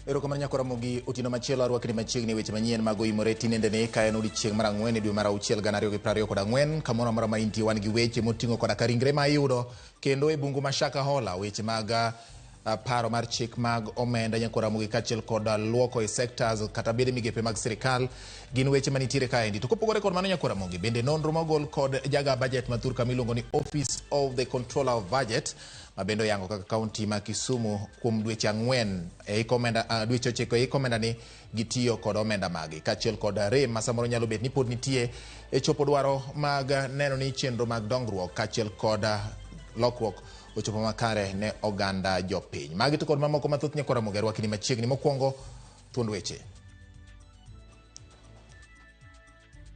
Erokamano nyako Ramogi otieno machielo arwakni machiegni weche manyien mag oimore tinendeni ka en odiechieng' mar ang'wen e dwe mar auchiel 2024 kamoro amora ma intie wan gi weche moting'o koda ka ringre ma iyudo kendo e bungu ma Shakahola weche mag paro mar chik mag omenda nyako Ramogi kaachiel kod luoko e sectors kata bede migepe mag sirikal gin weche manitiere kaendi. To kopogore kod mano nyako Ramogi bende nonro mogol kod jaga budget ma thurka miluongo ni Office of the Controller of Budget ma bende oyango kaka kaunti ma Kisumu kuom dweche ang'wen e hik omenda dweche ochiko e hik omenda ni gitiyo kod omenda magi kaachiel kod rem ma samoro nyalo bet ni pod nitie e chopo dwaro mag neno ni chenro mag dongruok kaachiel kod lokruok ochopo makare ne oganda jopiny. Magi to kod mamoko mathoth nyakwa Ramogi arwakni machiegni. Mokwongo thuond weche.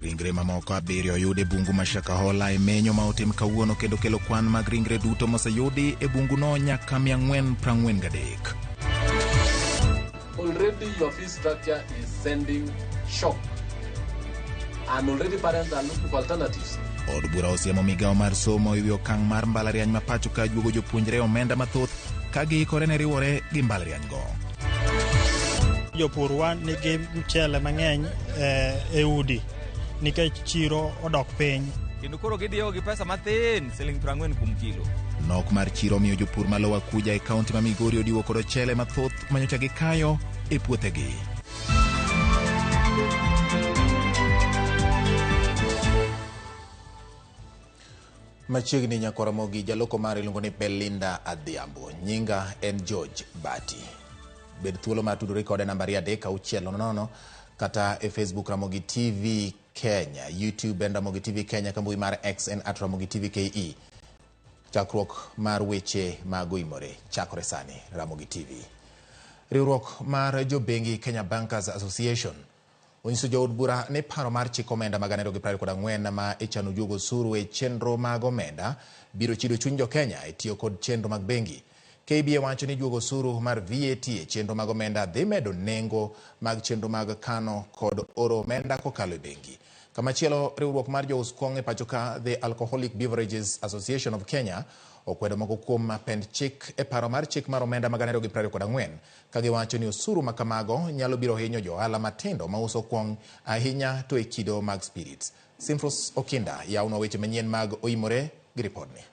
Ringre mamoko abiriyo oyud e bungu ma Shakahola e menyo ma otim kawuono kendo kelo kwan mag ringre duto moseyudi e bunguno nyaka 443. Already your fee structure is sending shock. And already parents are looking for alternatives. Od bura osiemo migawo mar somo e wi okang' mar mbalariany ma pacho ka juogo jopuonjre omenda mathoth ka giikore ne riwore gi mbalariany go. Jopurwa nigi mchele mang'eny e udi nikech chiro odok piny. Kendo koro gidiyo gi pesa mathin siling 40 kuom kilo. Nok mar chiro miyo jopur ma Lower Kuja e kaunti ma Migori odiwo kod ochele mathoth manyocha gikayo e puothegi. Machiegni nyakwa Ramogi jaloko mare iluongo ni Belinda Adhiambo. Nyinga en George Bati. Bed thuolo mar tudori kode nambari 3 6 0 kata e Facebook Ramogi TV Kenya, YouTube en Ramogi TV Kenya, ka mbui mar X en at Ramogi TV KE. Chakruok mar weche mag oimore chakore sani Ramogi TV. Riwruok mar jobengi Kenya Bankers Association onyiso jood bura ni paro mar chik omenda mag 2024 ma ichano juogo osuru e chenro mag omenda biro chido chuny jo-Kenya e tiyo kod chenro mag bengi. KBA wacho ni juogo osuru mar VAT e chenro mag omenda dhi medo nengo mag chenro mag kano kod oro omenda kokalo e bengi. Kamachielo, riwruok mar jous kong'o e pacho ka The Alcoholic Beverages Association of Kenya okwedo moko kuom pend chik e paro mar chik mar omenda mag 2024 ka giwacho ni osuru ma kamago nyalo biro hinyo jo ohala matindo mauso kuong' ahinya to e kido mag spirits. Simfros Okinda yawnwa weche manyien mag oimore gi ripodni.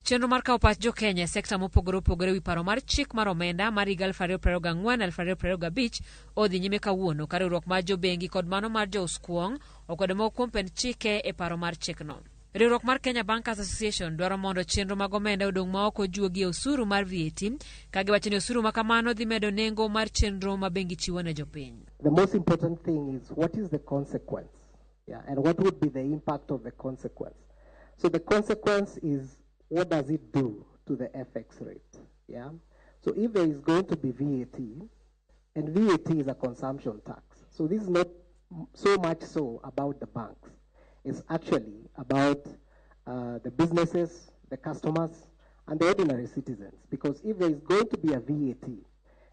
Chenro mar kawo pach jo-Kenya e sekta mopogore opogore wi paro mar chik mar omenda mar higa 2024-2025 odhi nyime kawuono ka riwruok mar jobengi kod mano mar jous kuong' okwedo moko kuom pend chike e paro mar chikno. Riwruok mar Kenya Bankers Association dwaro mondo chenro mag omenda odong' ma ok ojuogi e osuru mar VAT ka giwacho ni osuru ma kamano dhi medo nengo mar chenro ma bengi chiwo ne jopiny. The most important thing is what is the consequence? Yeah, and what would be the impact of the consequence? So the consequence is what does it do to the FX rate? Yeah. So if there is going to be VAT, and VAT is a consumption tax, so this is not so much so about the banks. It's actually about the businesses, the customers, and the ordinary citizens. Because if there is going to be a VAT,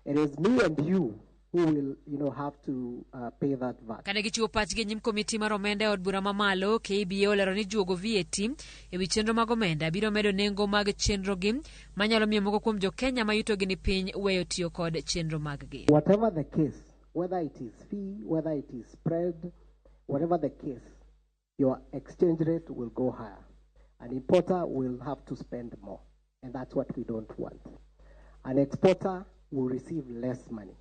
it is me and you who will have to pay that VAT. Kane gichiwo pachgi e nyim komiti mar omenda e od bura mamalo, KBA olero ni juogo VAT e wi chenro mag omenda biro medo nengo mag chenrogi manyalo miyo moko kuom jo-Kenya ma yutogi ni piny weyo tiyo kod chenro maggi. Whatever the case, whether it is fee, whether it is spread, whatever the case, your exchange rate will go higher. An importer will have to spend more, and that's what we don't want. An exporter will receive less money.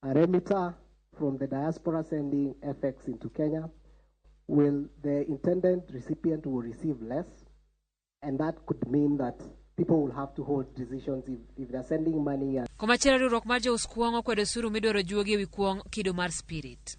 A remitter from the diaspora sending FX into Kenya, will the intended recipient will receive less, and that could mean that people will have to hold decisions if they're sending money and Komachielo riwruok mar jous kuong' okwedo osuru midwaro juogi ewi kuong' kido mar spirit.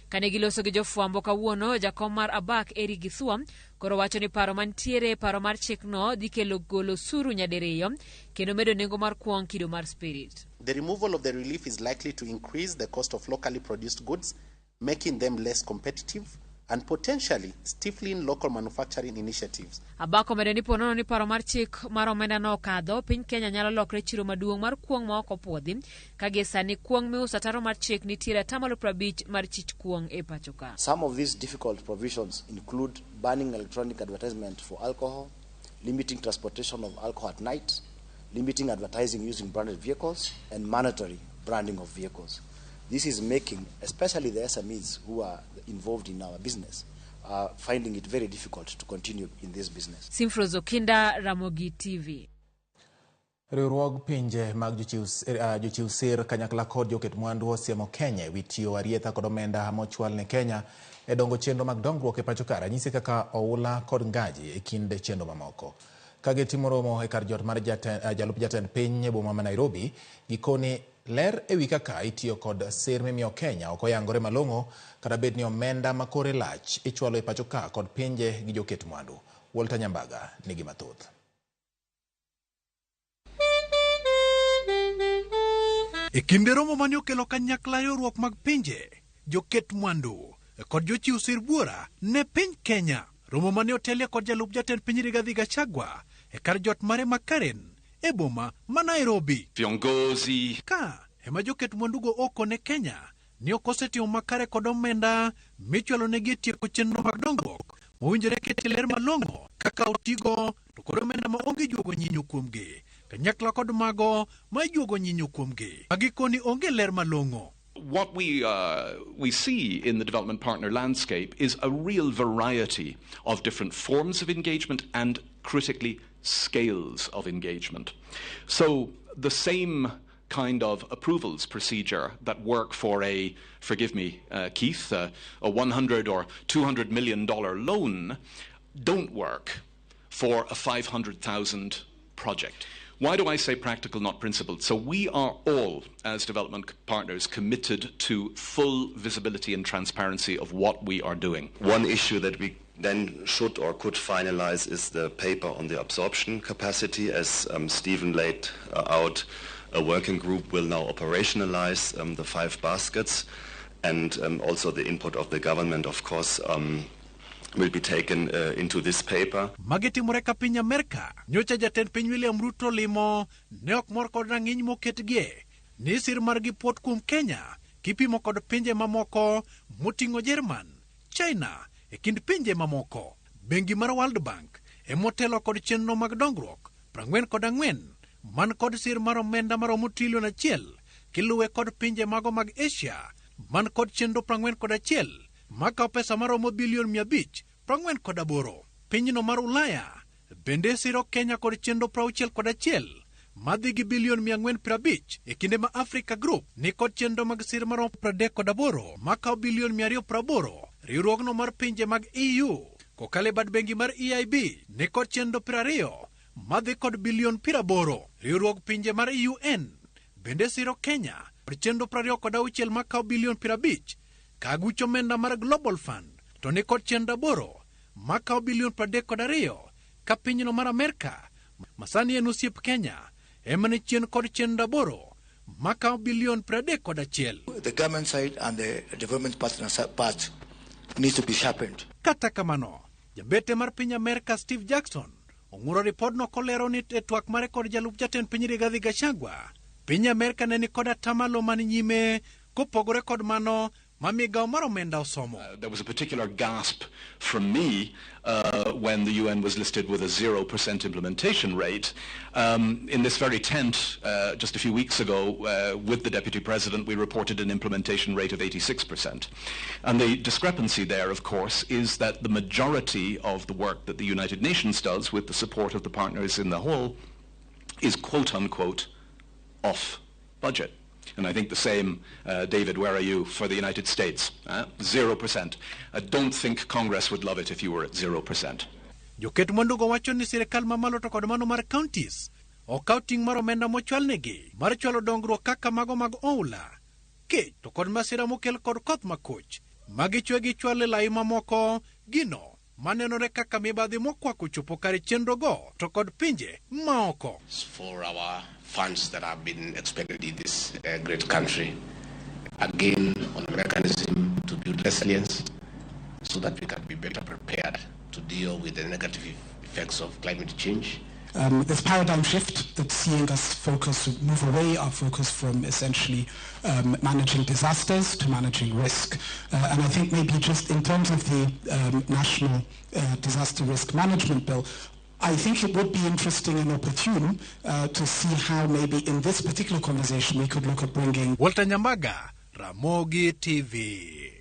Kane giloso gi jofwambo kawuono, jakom mar ABAK Eric Githua koro wacho ni paro mantiere e paro mar chikno dhi kelo golo osuru nyadiriyo kendo medo nengo mar kuong' kido mar spirit. The removal of the relief is likely to increase the cost of locally produced goods, making them less competitive and potentially stifling local manufacturing initiatives. ABAK omedo ni ponono ni paro mar chik mar omenda no okadho, piny Kenya nyalo lokre chiro maduong' mar kuong' ma ok opuodhi ka gie sani kuong' miuso ataro mar chik nitiere 50% mar chich kuong' e pacho ka. Some of these difficult provisions include banning electronic advertisement for alcohol, limiting transportation of alcohol at night, limiting advertising using branded vehicles, and mandatory branding of vehicles. This is making, especially the SMEs who are involved in our business, finding it very difficult to continue in this business. Simfrozo Okinda, Ramogi TV. Riwruog pinje mag jochiw sir kanyakla kod joket mwandu osiemo Kenya ewi tiyo arietha kod omenda mochwal ne Kenya e dongo chenro mag dongruok e pacho ka, ranyisi kaka oula kod ngaji e kind chenro mamoko. Ka gitimo romo e kar jot mar jalup jatend piny e boma ma Nairobi, gikoni ler ewi kaka itiyo kod sir mimiyo Kenya ok oyangore malong'o kata bed ni omenda ma kore lach ichwalo e pacho ka kod pinje gi joket mwandu. Walter Nyambaga nigi mathoth. E kinde romo mane okelo kanyakla riwruok mag pinje, joket mwandu kod jochiw sir buora ne piny Kenya. Romo mane otelie kod jalup jatend piny Rigathi Gachagua e kar jot mare ma Karen e boma ma Nairobi. Viongozi ka ema joket mwandugo oko ne Kenya ni ok osetimo makare kod omenda michwalo negi e tieko chenro mag dongruok mowinjore ketie ler malong'o kaka otigo to kod omenda ma onge juogo nyinyo kuomgi kanyakla kod mago ma ijuogo nyinyo kuomgi magikoni onge ler malong'o. What we see in the development partner landscape is a real variety of different forms of engagement and, critically, scales of engagement. So the same kind of approvals procedure that work for a, forgive me, Keith, a $100 or $200 million loan don't work for a 500,000 project. Why do I say practical, not principled? So we are all, as development partners, committed to full visibility and transparency of what we are doing. One issue that we then should or could finalize is the paper on the absorption capacity. As Stephen laid out, a working group will now operationalize the 5 baskets, and also the input of the government, of course, will be taken into this paper. Magi timore ka piny Amerka nyocha jatend piny William Ruto limo ne ok mor kod rang'iny moketgie ni sir margi puot kuom Kenya kipimo kod pinje mamoko moting'o Jerman, China e kind pinje mamoko. Bengi mar World Bank emotelo kod chenro mag dongruok 44 man kod sir mar omenda maromo trilion 1 kiluwe kod pinje mago mag Asia man kod chenro 41 makawo pesa maromo bilion 548. Pinyno mar Ulaya bende siro Kenya kod chenro 61 madhi gi bilion 450 e kinde ma Africa Group ni kod chenro mag sir maromo 38 makawo bilion 280. Riwruogno mar pinje mag EU kokalo e bad bengi mar EIB ni kod chenro 20 madhi kod bilion 80. Riwruog pinje mar UN bende siro Kenya kod chenro 26 makawo bilion 50 kagucho omenda mar Global Fund to ni kod chenro 8 makawo bilion 32 ka pinyno mar Amerka masani en osiep Kenya ema ni chien kod chenro 8 makawo bilion 31. The government side and the development partner part needs to be sharpened. Kata kamano, jabete mar piny Amerka Steve Jackson ong'uro ripodno kolero ni e twak mare kod jalup jatend piny Rigathi Gachagua, piny Amerka ne ni kod atamalo man nyime kopogore kod mano ma migao mar omenda osomo. There was a particular gasp from me when the UN was listed with a 0% implementation rate. In this very tent, just a few weeks ago, with the Deputy President, we reported an implementation rate of 86%. And the discrepancy there, of course, is that the majority of the work that the United Nations does with the support of the partners in the hall is quote-unquote off budget. And I think the same, David, where are you, for the United States? 0%. I don't think Congress would love it if you were at 0%. Joket mwandugo wacho ni sirikal mamalo to kod mano mar counties okaw ting' mar omenda mochwalnegi mar chwalo dongruok kaka mago mag oula, kech to kod masira mokel kod koth makoch magichwe gichwal e lai mamoko gino manenore kaka mibadhi mokwako chopo kare chenrogo to kod pinje maoko. For our funds that have been expended in this great country, again on a mechanism to build resilience so that we can be better prepared to deal with the negative effects of climate change. This paradigm shift that's seeing us focus, move away our focus from essentially managing disasters to managing risk. And I think maybe just in terms of the National Disaster Risk Management Bill, I think it would be interesting and opportune to see how maybe in this particular conversation we could look at bringing... Walter Nyambaga, Ramogi TV.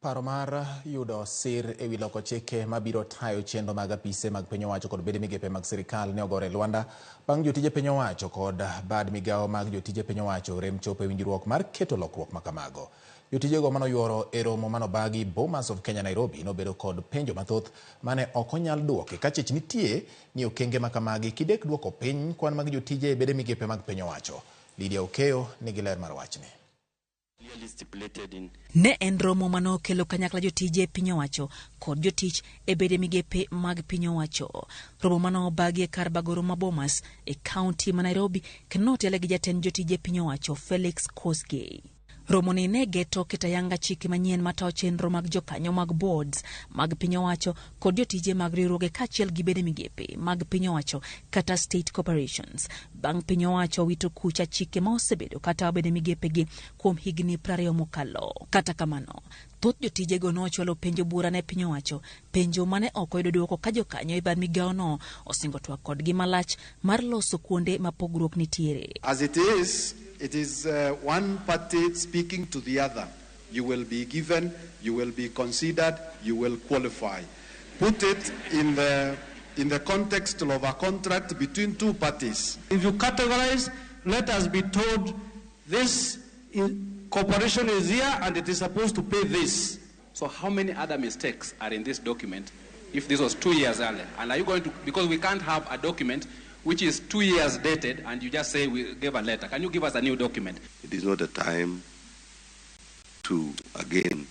Paro mar yudo sir ewi loko chike mabiro tayo chenro mag apise mag piny owacho kod bede migepe mag sirikal ne ogore lwanda bang' jotije piny owacho kod bad migawo mag jotije piny owacho rem chopo e winjruok mar keto lokruok makamago. Jotijego manoyuoro e romo manobagi Bomas of Kenya Nairobi nobedo kod penjo mathoth mane ok onyal duoki ka chich nitie ni okenge makamagi kidek duoko piny kwan mag jotije e bede migepe mag piny owacho. Lydia Okeyo nigi ler mar wachni. Ne en romo mane okelo kanyakla jotije e piny owacho kod jotich e bede migepe mag piny owacho. Romo mane obagi e kar bago romo ma Bomas e kaunti ma Nairobi kendo notele gi jatend jotije e piny owacho Felix Kosgei. Romo ni ne geto keto ayanga chike manyien matayo chenro mag jokanyo mag boards mag piny owacho kod jotije mag riwruoge kaachiel gi bede migepe mag piny owacho kata state corporations. Bang' piny owacho wito kucha chike ma osebedo katayo bede migepegi kuom higni 20 mokalo. Kata kamano, thoth jotijego nochwalo penjo bura ne piny owacho, penjo mane ok oyudo dwoko ka jokanyo e bad migawono osingo twak kodgi malach mar loso kuonde ma pogruok nitiere. As it is one party speaking to the other. You will be given, you will be considered, you will qualify. Put it in the context of a contract between two parties. If you categorize, let us be told this corporation is here and it is supposed to pay this. So how many other mistakes are in this document if this was 2 years earlier? And are you going to, because we can't have a document which is 2 years dated and you just say we gave a letter. Can you give us a new document? It is not a time to, again,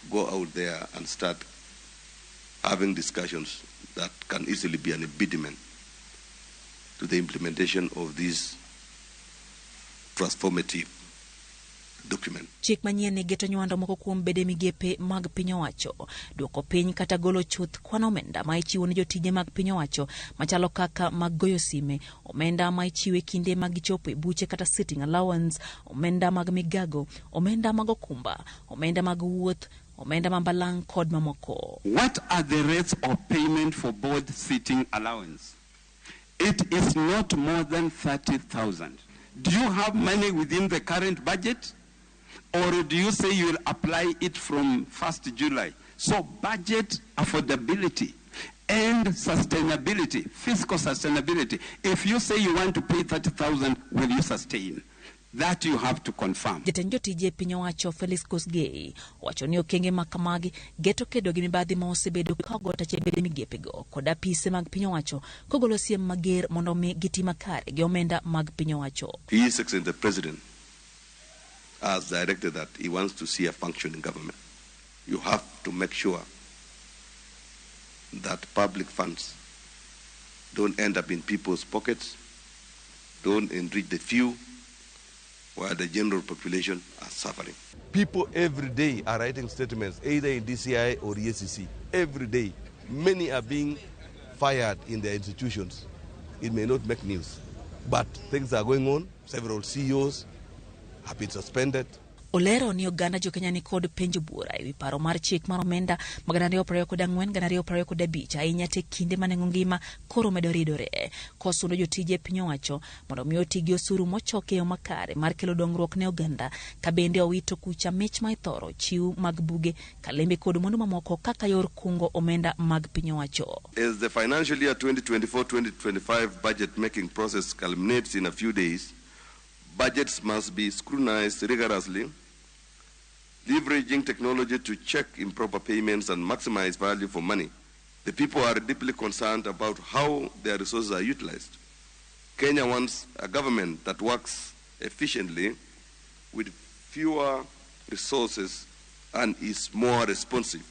go out there and start having discussions that can easily be an impediment to the implementation of this transformative document. Chik manyien ni geto nywando moko kuom bede migepe mag piny owacho, duoko piny kata golo chuth kwan omenda ma ichiwo ne jotije mag piny owacho machalo kaka mag goyo sime, omenda ma ichiwo e kinde mag gichopo e buche kata sitting allowance, omenda mag migago, omenda mag okumba, omenda mag wuoth, omenda ma mbalang' kod mamoko. What are the rates of payment for board sitting allowance? It is not more than 30,000. Do you have money within the current budget? Or do you say you will apply it from 1st July? So budget affordability and sustainability, fiscal sustainability. If you say you want to pay 30,000, will you sustain? That you have to confirm. Jatend jotije piny owacho Felix Kosgei owacho ni okenge ma kamagi geto kedo gi mibadhi ma osebedo ka ogo tache bede migepego kod apise mag piny owacho kogolo siem mager mondo mi giti makare gi omenda mag piny owacho. His Excellency the President has directed that he wants to see a functioning government. You have to make sure that public funds don't end up in people's pockets, don't enrich the few, while the general population are suffering. People every day are writing statements, either in DCI or EACC. Every day. Many are being fired in their institutions. It may not make news, but things are going on. Several CEOs have been suspended. Olero ni oganda jo Kenya ni kod penjo buora ewi paro mar chik mar omenda mag 2024 2025 ahinya te kinde ma nengo ngima koro medo ridore kosundo jotije piny owacho mondo mi oti gi osuru mochoki e yo makare mar kelo dongruok ne oganda ka bende owito kucha mich ma ithoro chiw mag buge kalembe kod mwandu mamoko kaka yor kungo omenda mag piny owacho. As the financial year 2024-2025 budget making process culminates in a few days, budgets must be scrutinized rigorously, leveraging technology to check improper payments and maximize value for money. The people are deeply concerned about how their resources are utilized. Kenya wants a government that works efficiently with fewer resources and is more responsive.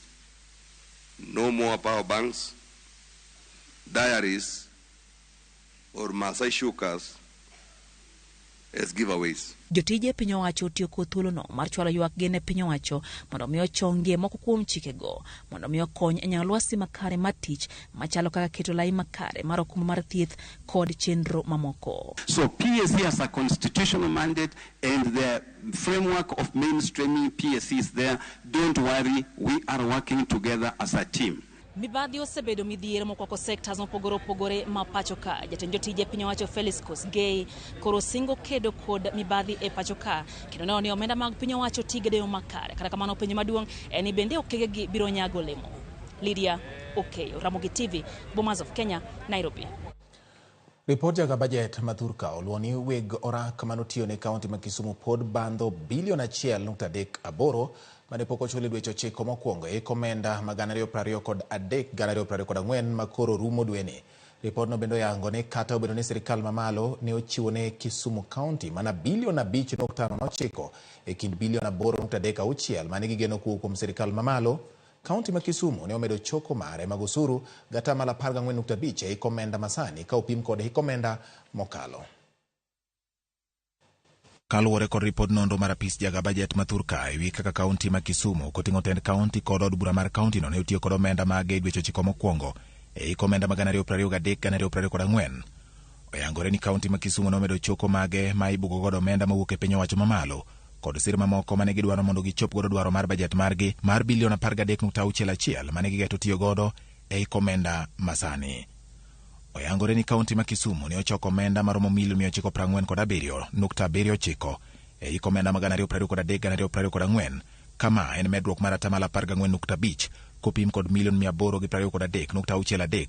No more power banks, diaries, or Maasai shukas as giveaways. Jotije piny owacho otiyo kod thuolono mar chwalo ywakgi ne piny owacho mondo mi ochongie moko kuom chikego mondo mi okony e nyawo lwasi makare mar tich machalo kaka keto lai makare mar okumba mar thieth kod chenro mamoko. So PSC has a constitutional mandate and the framework of mainstreaming PSC is there. Don't worry, we are working together as a team. Mibadhi osebedo midhiero mokwako sectors mopogore opogore ma pacho ka. Jatend jotije piny owacho Felix Kosgei koro singo kedo kod mibadhi e pacho ka kendo neno ni omenda mag piny owacho tigede yo makare. Kata kamano penjo maduong' en ni bende okegegi biro nyago olemo. Lydia Okeyo, Ramogi TV, Bomas of Kenya, Nairobi. Ripod jaga bajet ma thurka oluwo ni weg orak manotiyo ne kaunti ma Kisumu pod bandho bilion 1.38 mane pok ochul e dweche 9 mokwongo e omenda ma 2023 2024 ma koro rumo dweni. Ripodno bende oyango ni kata obedo ni sirikal mamalo ne ochiwo ne Kisumu County mana bilion 5.9 e kind bilion 8.36 mane gigeno kowuok kuom sirikal mamalo, Kaunti ma Kisumu ne omedo choko mare mag osuru gatamalo 14.5 e hik omenda masani ka opim kod hik omenda mokalo. Kaluwore kod ripod nonro mar apis jaga bajet ma thurka e wi kaka kaunti ma Kisumu koting'o tend kaunti kod od bura mar kaunti no ne otiyo kod omenda mage e dweche 9 mokwongo e hik omenda ma 2023 2024. Oyangore ni kaunti ma Kisumu nomedo choko mage ma ibugo godo omenda mowuok e piny owacho mamalo kod sir mamoko mane gidwaro mondo gichop godo dwaro mar bajet margi mar bilion 13.61 mane gigeto tiyo godo e hik omenda masani. Oyangore ni kaunti ma Kisumu ne ochoko omenda maromo milion 947.79 e hik omenda ma 2023 2024, kama en medruok mar atamalo 14.5 kopim kod milion 823.63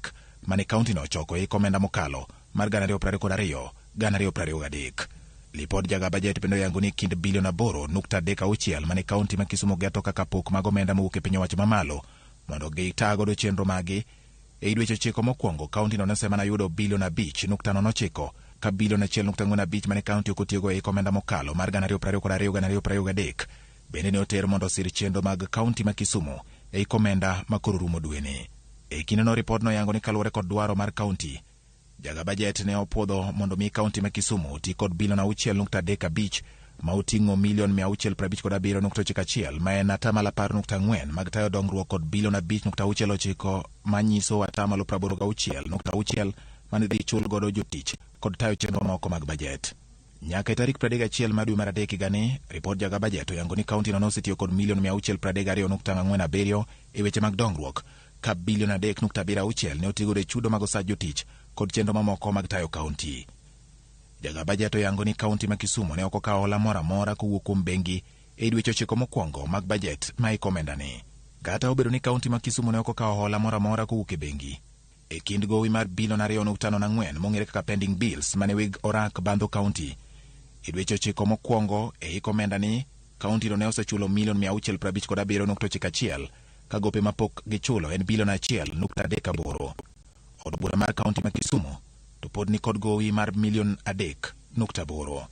mane kaunti no ochoko e hik omenda mokalo mar 2022 2023. Lipod jaga bajet bende oyango ni kind bilion 8.36 mane kaunti ma Kisumu geto kaka pok mag omenda mowuok e piny owacho mamalo mondo gita godo chenro magi e dweche 9 mokwongo, kaunti no nosemana yudo bilion 5.09 ka bilion 1.45 mane kaunti ok otiyogo e hik omenda mokalo mar 2022 2023 bende ne oter mondo osir chenro mag kaunti ma Kisumu e hik omenda ma koro rumo dweni. E kindeno ripodno oyango ni kaluwore kod dwaro mar kaunti, jaga bajet ne opuodho mondo mi kaunti ma Kisumu oti kod bilion 6.35 ma oting'o milion 657.91 ma en atamalo 10.4 mag tayo dongruok kod bilion 5.69 manyiso atamalo 86.6 mane dhi chul godo jotich kod tayo chenro moko mag bajet. Nyaka e tarik 31 mar dwe mar 3 higani, ripod jaga bajet oyango ni kaunti no nosetiyo kod milion 632.47 e weche mag dongruok, ka bilion 3.76 ne otigodo e chudo mag osach jotich kod chenro mamoko mag tayo kaunti. Jaga bajet oyango ni kaunti ma Kisumu ne ok okawo hola moro amora kowuok kuom bengi e dweche 9 mokwongo mag bajet ma hik omenda ni. Kata obedo ni kaunti ma Kisumu ne ok okawo hola moro amora kowuok e bengi, e kind gowi mar bilion 2.04 mong'ere kaka pending bills mane weg orak bandho kaunti e dweche 9 mokwongo e hik omenda ni, kaunti no ne osechulo milion 657.91 ka gope mapok gichulo en bilion 1.38. Od bura mar kaunti ma Kisumu to pod ni kod gowi mar milion 3.8.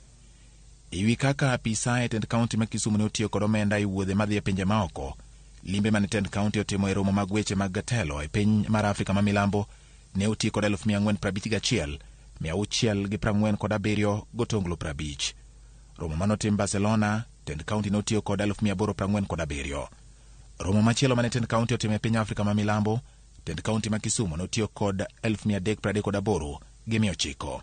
E wi kaka apisa e tend kaunti ma Kisumu ne otiyo kod omenda e wuodhe madhi e pinje maoko, limbe mane tend kaunti otimo e romo mag weche mag telo e piny mar Afrika ma Milambo ne oti kod 451,647 gotonglo 50. Romo manotim Barcelona, tend kaunti notiyo kod 847. Romo machielo mane tend kaunti otimo e piny Afrika ma Milambo, tend kaunti ma Kisumu notiyo kod 338,900.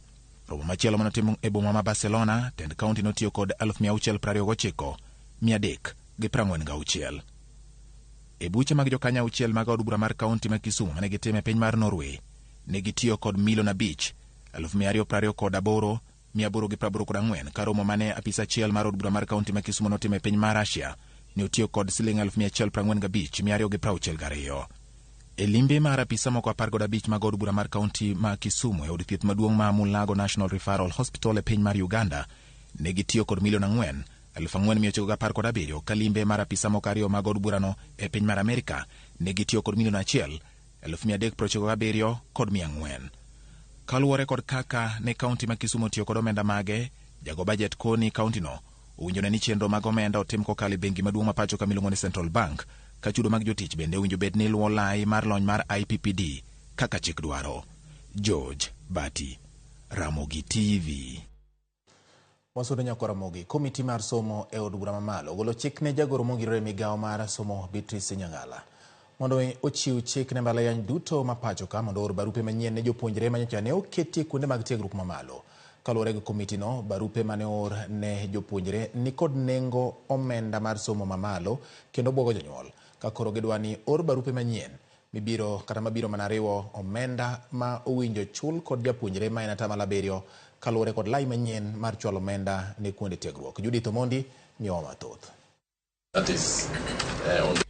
Romo machielo manotim e boma ma Barcelona, tend kaunti notiyo kod 629,346. E buche mag jokanyo 6 mag od bura mar kaunti ma Kisumu mane gitimo e piny mar Norway, ne gitiyo kod milion 5,228,884, ka romo mane apisa achiel mar od bura mar kaunti ma Kisumu notimo e piny mar Russia ne otiyo kod siling 145,262. E limbe mar apisa moko 15 mag od bura mar kaunti ma Kisumu e od thieth maduong' ma Mulago National Referral Hospital e piny mar Uganda, ne gitiyo kod milion 4,4917, ka limbe mar apisa moko 2 mag od burano e piny mar Amerika ne gitiyo kod milion 1,397,400. Kaluwore kod kaka ne kaunti ma Kisumu otiyo kod omenda mage, jago bajet koni kaunti no owinjo ni chenro mag omenda otim kokalo e bengi maduong' ma pacho ka miluongo ni Central Bank, ka chudo mag jotich bende owinjo bed ni luwo lai mar lony mar IPPD kaka chik dwaro. George Bati, Ramogi TV. Wasudo nyako Ramogi, komiti mar somo e od bura mamalo ogolo chik ne jagoro mongirore e migawo mar somo Beatrice Nyang'ala mondo ochiw chik ne mbalariany duto ma pacho ka mondo oor barupe manyien ne jopuonjre manyocha ne oketi kuonde mag tiegruok mamalo. Kaluwore gi komiti no, barupe mane oor ne jopuonjre ni kod nengo omenda mar somo mamalo kendo bwogo jonyuol, ka koro gidwa ni or barupe manyien mibiro kata mabiro mana riwo omenda ma owinjo chul kod japuonjre ma en 70% kaluwore kod lai manyien mar chwalo omenda ne kuonde tiegruok. Judith Omondi miyowa mathoth. That is,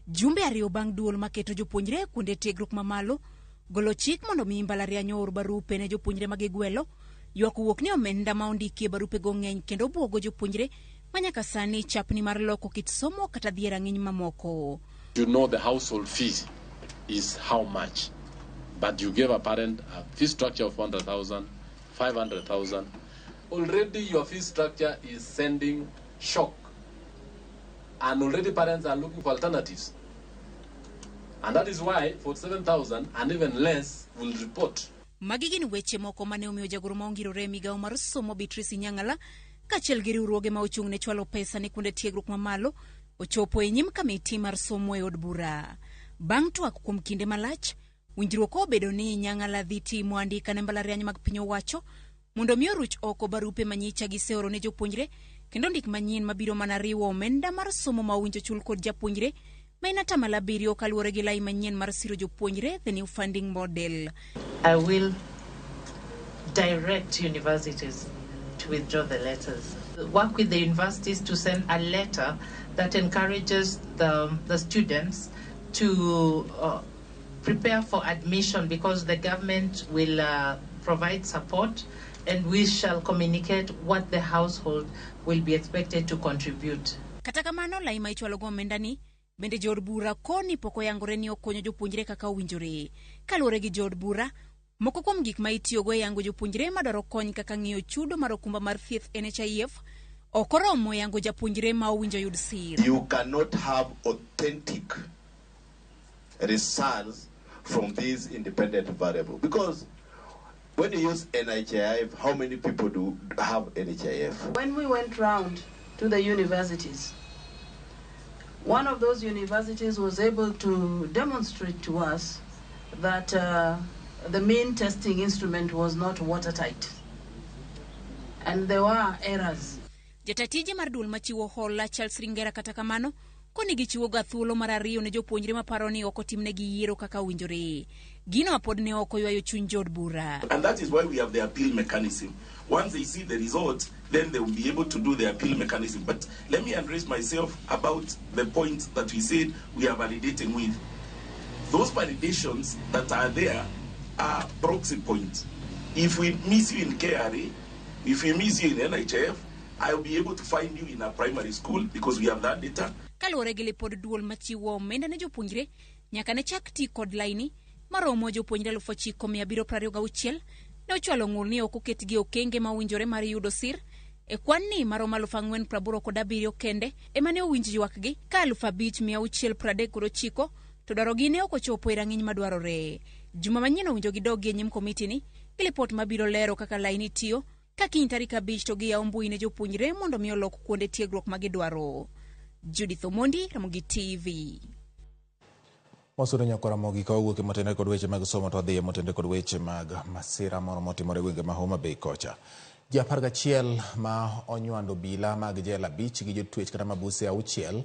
Jumbe 2 bang' duol maketo jopuonjre e kuonde tiegruok mamalo golo chik mondo mi mbalariany oor barupe ne jopuonjre ma gigwelo, ywak owuok ni omenda ma ondikie barupego ng'eny kendo buogo jopuonjre ma nyaka sani chapni mar loko kit somo kata dhi e rang'iny mamoko. You know the household fee is how much, but you gave a parent a fee structure of 100,000, 500,000. Already your fee structure is sending shock, and already parents are looking for alternatives. And that is why 47,000 and even less will report. Magi gin weche moko mane omiyo jagoro ma ongirore e migawo mar somo Beatrice Inyang'ala kaachiel gi riwruoge ma ochung' ne chwalo pesa ne kuonde tiegruok mamalo ochopo e nyim kamiti mar somo e od bura. Bang' twak kuom kinde malach, winjruok obedo ni Inyang'ala dhi timo andika ne mbalariany mag piny owacho mondo mi oruch oko barupe manyicha giseoro ne jopuonjre kendo ndik manyien mabiro mana riwo omenda mar somo ma owinjo chul kod japuonjre ma en 70% kaluwore gi lai manyien mar siro jopuonjre, the new funding model. I will direct universities to withdraw the letters. Work with the universities to send a letter that encourages the students to prepare for admission, because the government will provide support and we shall communicate what the household will be expected to contribute. Kata kamano, lai ma ichwalo go omenda ni bende jood bura koni pok oyangore ni okonyo jopuonjre kaka owinjore. Kaluwore gi jood bura, moko kuom gik ma itiyogo e yango jopuonjre madwaro kony kaka ng'iyo chudo mar okumba mar thieth NHIF ok oromo yango japuonjre ma owinjo yud sir. You cannot have authentic results from these independent variables, because when you use NHIF, how many people do have NHIF? When we went round to the universities, one of those universities was able to demonstrate to us that the main testing instrument was not watertight, and there were errors. Jatatije mar duol machiwo hola Charles Ringera kata kamano koni gichiwo ga thuolo mar 2 ne jopuonjre maparo ni ok otimnegi yiero kaka owinjore. Gino pod ne ok oywayo chuny jood bura. And that is why we have the appeal mechanism. Once they see the results, then they will be able to do the appeal mechanism. But let me address myself about the point that we said we are validating with. Those validations that are there are proxy points. If we miss you in KRA, if we miss you in NHIF, I will be able to find you in a primary school because we have that data. Kaluwore gi lipod duol machiwo omenda ne jopuonjre, nyaka ne chak ti kod laini maromo jopuonjre 9,726 ne ochwalo ng'ur ni ok oketgi okenge ma owinjore mar yudo sir. E kwan ni maromo 4,087 kende ema ne owinj ywakgi, ka 5,639 to dwarogi ne ok ochopo e rang'iny madwarore. Juma manyien owinjo gidogi e nyim komiti ni gi lipot mabiro lero kaka laini tiyo, ka kiny tarik 5 to giyawo mbui ne jopuonjre mondo mi olok kuonde tiegruok ma gidwaro. Judith Omondi, Ramogi TV. Wasudo nyakwara Ramogi ka wawuok e motenore kod weche mag somo to wadhi e motenore kod weche mag masira moro motimore e gwenge ma Homa Bay kocha. Ji 11 ma onywando obila mag jela 5 gi jotwech kata mabuse 6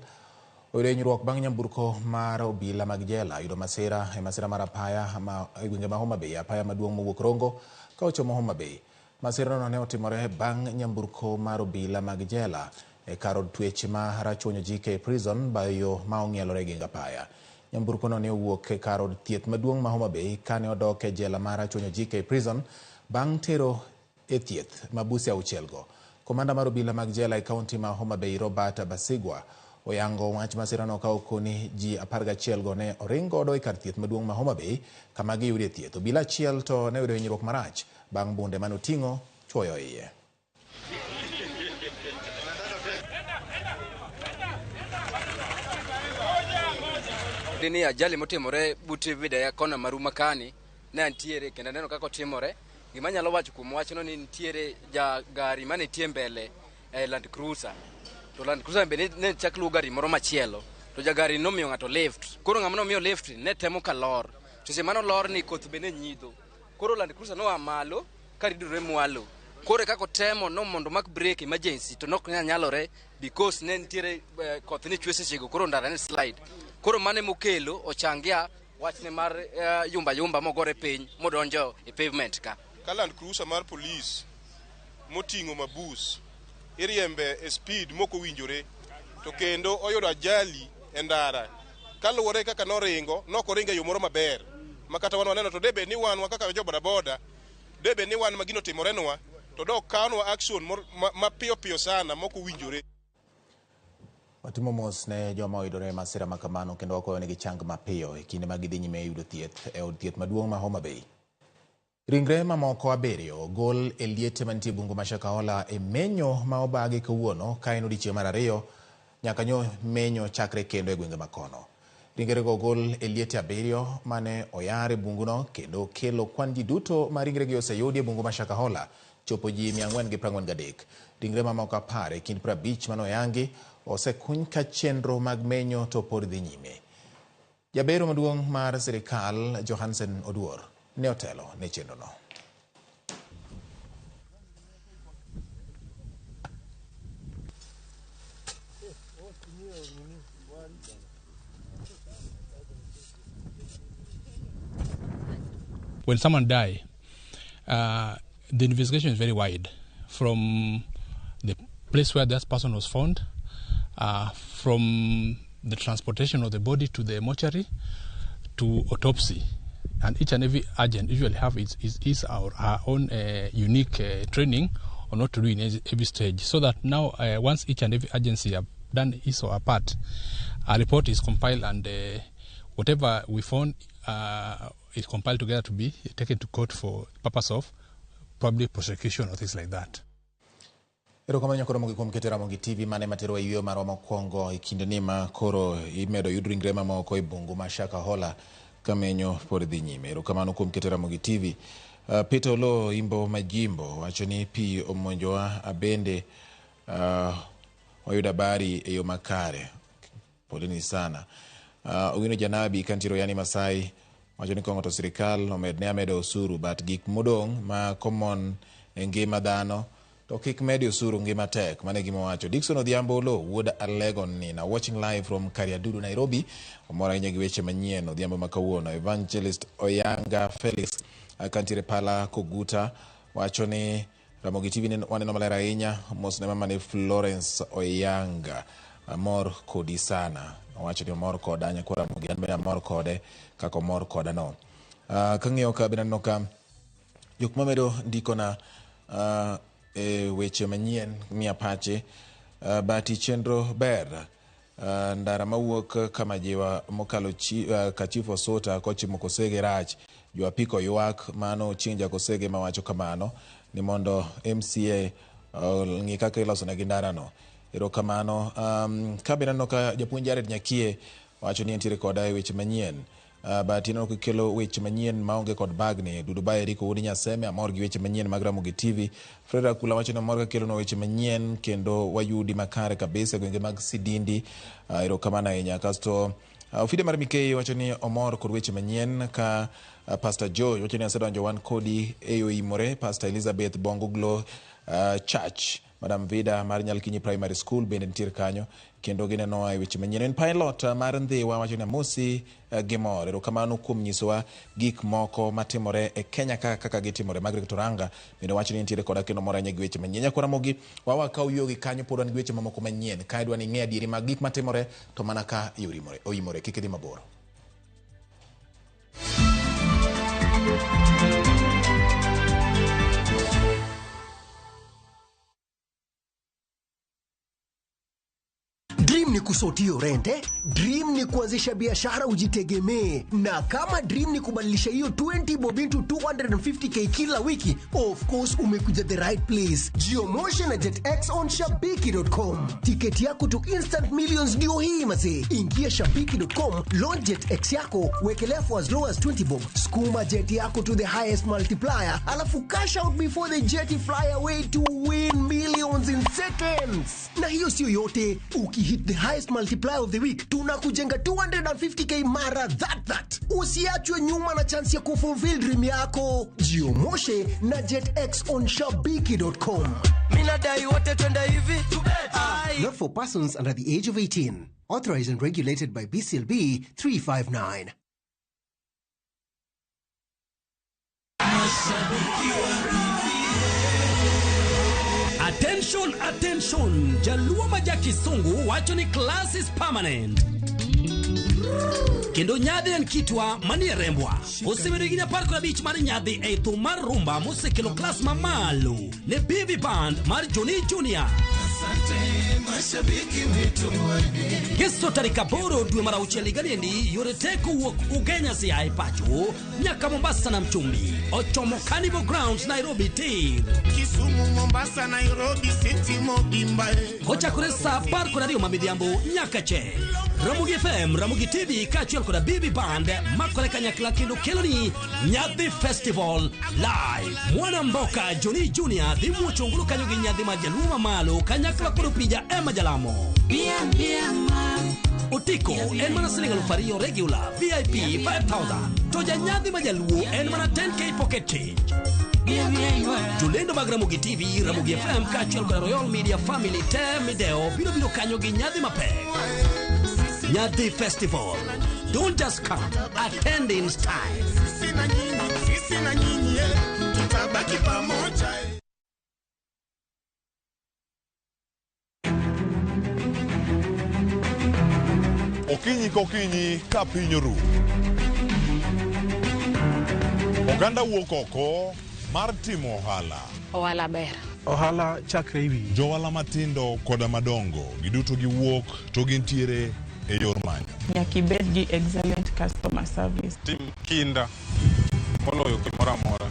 oyudo hinyruok bang' nyamburko mar obila mag jela yudo masira e masira mar apaya ma e gwenge ma Homa Bay, apaya maduong' mowuok Rongo ka ochomo Homa Bay. Masirano ne otimore bang' nyamburko mar obila mag jela e kar od twech ma Rachuonyo GK Prison bayo yo ma ong'ielore gi apaya. Nyamburkono ne owuok e kar od thieth maduong' ma Homa Bay kane odok e jela mar Rachuonyo GK Prison bang' tero e thieth mabuse 6 go. Komanda mar obila mag jela e kaunti ma Homa Bay Robert Basigwa oyango wach masirano ka okoni ji 11 go ne oring godo e kar thieth maduong' ma Homa Bay kama giyudie thieth. Obila achiel to ne oyudo hinyruok marach bang' bunde mane oting'o chwoyo iye. Ni ajali motimore but Vidaya kona maruma kani ne antiere kendo aneno kaka otimore. Gima anyalo wacho kuom wachno ni nitiere ja gari mane nitie mbele e Land Cruiser. To Land Cruiser be ne chak luwo gari moro machielo. To jagari nomiyo ng'ato lift. Koro ng'ama nomiyo lift ne temo ka lor. To seche mane olor ni koth be ne nyidho. Koro Land Cruiser noa malo ka ridore mwalo. Koro kaka otemo no mondo mak brake emergency to nok nyalore because ne nitiere koth ne chwe sechego koro ndara ne slide. Koro mane mokelo ochangia Wachne mar yumba yumba mogore piny modonjo e pavement ka. Ka Land Cruiser mar polis moting'o mabus iriembe e speed mokowinjore to kendo oyudo ajali e ndara kaluwore kaka noringo nokoringo e yo moro maber ma kata wan waneno to debe ni wan kaka jo bodaboda debe ni wan ma gino timorenwa to dok kawnwa action mapiyo piyo sana mokowinjore. Watimo mos ne joma oyudore e masira ma kamano kendo wakwayo ni gichang mapiyo e kinde ma gidhi nyime yudo thieth e od thieth maduong' ma Homa Bay. Ringre mamoko 7 ogol e liete mantie bungu ma Shakahola e menyo ma obagi kawuono ka en odiechieng' mar 2 nyaka nyo menyo chakre kendo e gwenge makono. Ringrego ogol e liete 7 mane oyar e bunguno kendo kelo kwan ji duto ma ringregi oseyudi e bungu ma Shakahola chopo ji 443. Ringre mamoko 10 e kind 50 mane oyangi osekuny ka chenro mag menyo to pod dhi nyime. Jabero maduong' mar sirikal Johansen Oduor ne otelo ne chenrono. When someone dies, the investigation is very wide, from the place where that person was found, from the transportation of the body to the mortuary, to autopsy. And each and every agent usually have its or her own unique training on what to do in every stage, so that now once each and every agency have done his or her part, a report is compiled and whatever we found is compiled together to be taken to court for the purpose of probably prosecution or things like that. Erokamano nyakoro mogi kuom keto Ramogi TV mane matero e yueyo marwa mokwongo e kinde ni ma koro imedo yud ringre mamoko e bungu ma Shakahola kamenyo pod dhi nyime. Erokamano kuom keto Ramogi TV. Peter Olo Imbo Majimbo wacho ni pi omonjowa abende wayudo habari e yo makare. Poleni sana. Owino Janabi kantiere yani Masai wacho ni kong'o to sirikal omedne ameda osuru but gik modong' ma common e ngima dhano to kik medi osuru ngima tek. Mane gima wacho. Dickson Odhiambo Olo wuod Alego Nina watching live from Kariadudu Nairobi. Omor ahinya gi weche manyien Odhiambo ma kawuono. Evangelist Oyanga Felix kantiere Pala Koguta wacho ni Ramogi TV waneno maler ahinya. Mos ne mama ne Florence Oyanga, amor kodi sana. Owacho ni omor koda nyakwa Ramogi, an bende amor kode kaka omor koda no. Kang'iyo ka bende aneno ka jok mamedo ndikona e weche manyien miya pache. Bati chenro ber. Ndara mawuok Kamajiwa mokalo Kachifu Osota kochimo Kosege rach. Jo apiko ywak mano chieng' Jakosege mawacho kamano ni mondo MCA ng'i kaka iloso negi ndarano. Erokamano. Ka bende aneno ka japuonj Jared Nyakie wacho ni entiere koda e weche manyien. But ineno kikelo weche manyien maonge kod bagni. Dudu Baye Eriko wuod Nyaseme amor gi weche manyien mag Ramogi TV. Fred Akula wacho ni omor ka kelonwa weche manyien kendo wayudi makare kabisa e gwenge mag Sidindi. Erokamano ahinya. Kasto Ofide mar Mikei wacho ni omor kod weche manyien ka Pastor Joe wacho ni asedonjo wan kodi e yo imore. Pastor Elizabeth Bongoglo Church Madam Vida mar Nyalkinyi Primary School bende nitiere kanyo kendo ginenowa e weche manyien. En pilot mar Ndhiwa wacho ni amosi gi mor. Erokamano kuom nyisowa gik moko matimore e Kenya kaka gitimore. Margaret Oranga bende wacho ni nitiere koda kendo mor ahinya gi weche manyien. Nyakwa Ramogi wawakaw yogi kanyo pod wan gi weche mamoko manyien. Ka idwa ni ing'e adieri mag gik matimore to mana ka oimore kik idhi mabor. Dream ni kusotio rente, dream ni kuanzisha biashara ujitegemee, na kama dream ni kubadilisha hiyo 20 bob into 250k kila wiki, of course umekuja the right place. Geomotion na JetX on shabiki.com. Tiketi yako to instant millions ndio hii mazee. Ingia shabiki.com, launch JetX yako, wekelea for as low as 20 bob, skuma jet yako to the highest multiplier, alafu cash out before the jet fly away to win millions in seconds. Na hiyo sio yote, ukihit the highest multiplier of the week tunakujenga 250k mara that. Usiachwe nyuma na chance ya kufulfill dream yako. Jiomoshe na JetX on shabiki.com. Minadai wote twende hivi. Not for persons under the age of 18. Authorized and regulated by BCLB 359. Attention, attention! Jaluo ma ja Kisungu wacho ni class is permanent. Kendo nyadhi en kitwa manie rembwa. Osebedo higni 15 mar nyadhi ei thum mar rumba mosekelo klas mamalo ne BV Band mar Johnny Junior. Ngeso tarik 8 dwe mar 6 higa niendi, yore te kowuok Ugenya Siaya pacho nyaka Mombasa nam chumbi ochomo Carnival Grounds Nairobi tir. Kisumu, Mombasa, Nairobi City mobimba. Kochakore saa 12 ma midhiambo nyaka che. Ramogi FM, Ramogi TV kaachiel koda BB Band makore kanyakla kendo keloni Nyadhi Festival Live. Mwana Mboka Johnny Junior dhi muocho ongulu kanyo gi nyadhi mar jaluo mamalo kanyakla kod opija Emma Jalamo. Otiko en mana siling 2,000 regular, VIP 5,000. To janyadhi ma jaluo en mana 10K pocket change. Jolendo mag Ramogi TV, Ramogi FM kaachiel kod Royal Media Family te mideo biro biro kanyo gi nyadhi mapek. Nyadhi Festival. Don't just come, attend in style. Sisi na nyinyi, tutabaki pamoja. Okinyi kokinyi ka piny oru. Oganda wuok oko mar timo ohala. Ohala ber. Ohala chakre e wiyi. Johala matindo koda madongo giduto giwuok to gintiere e yor manyo. Nyaka ibed gi excellent customer service. Tim kinda moloyo gimoro amora.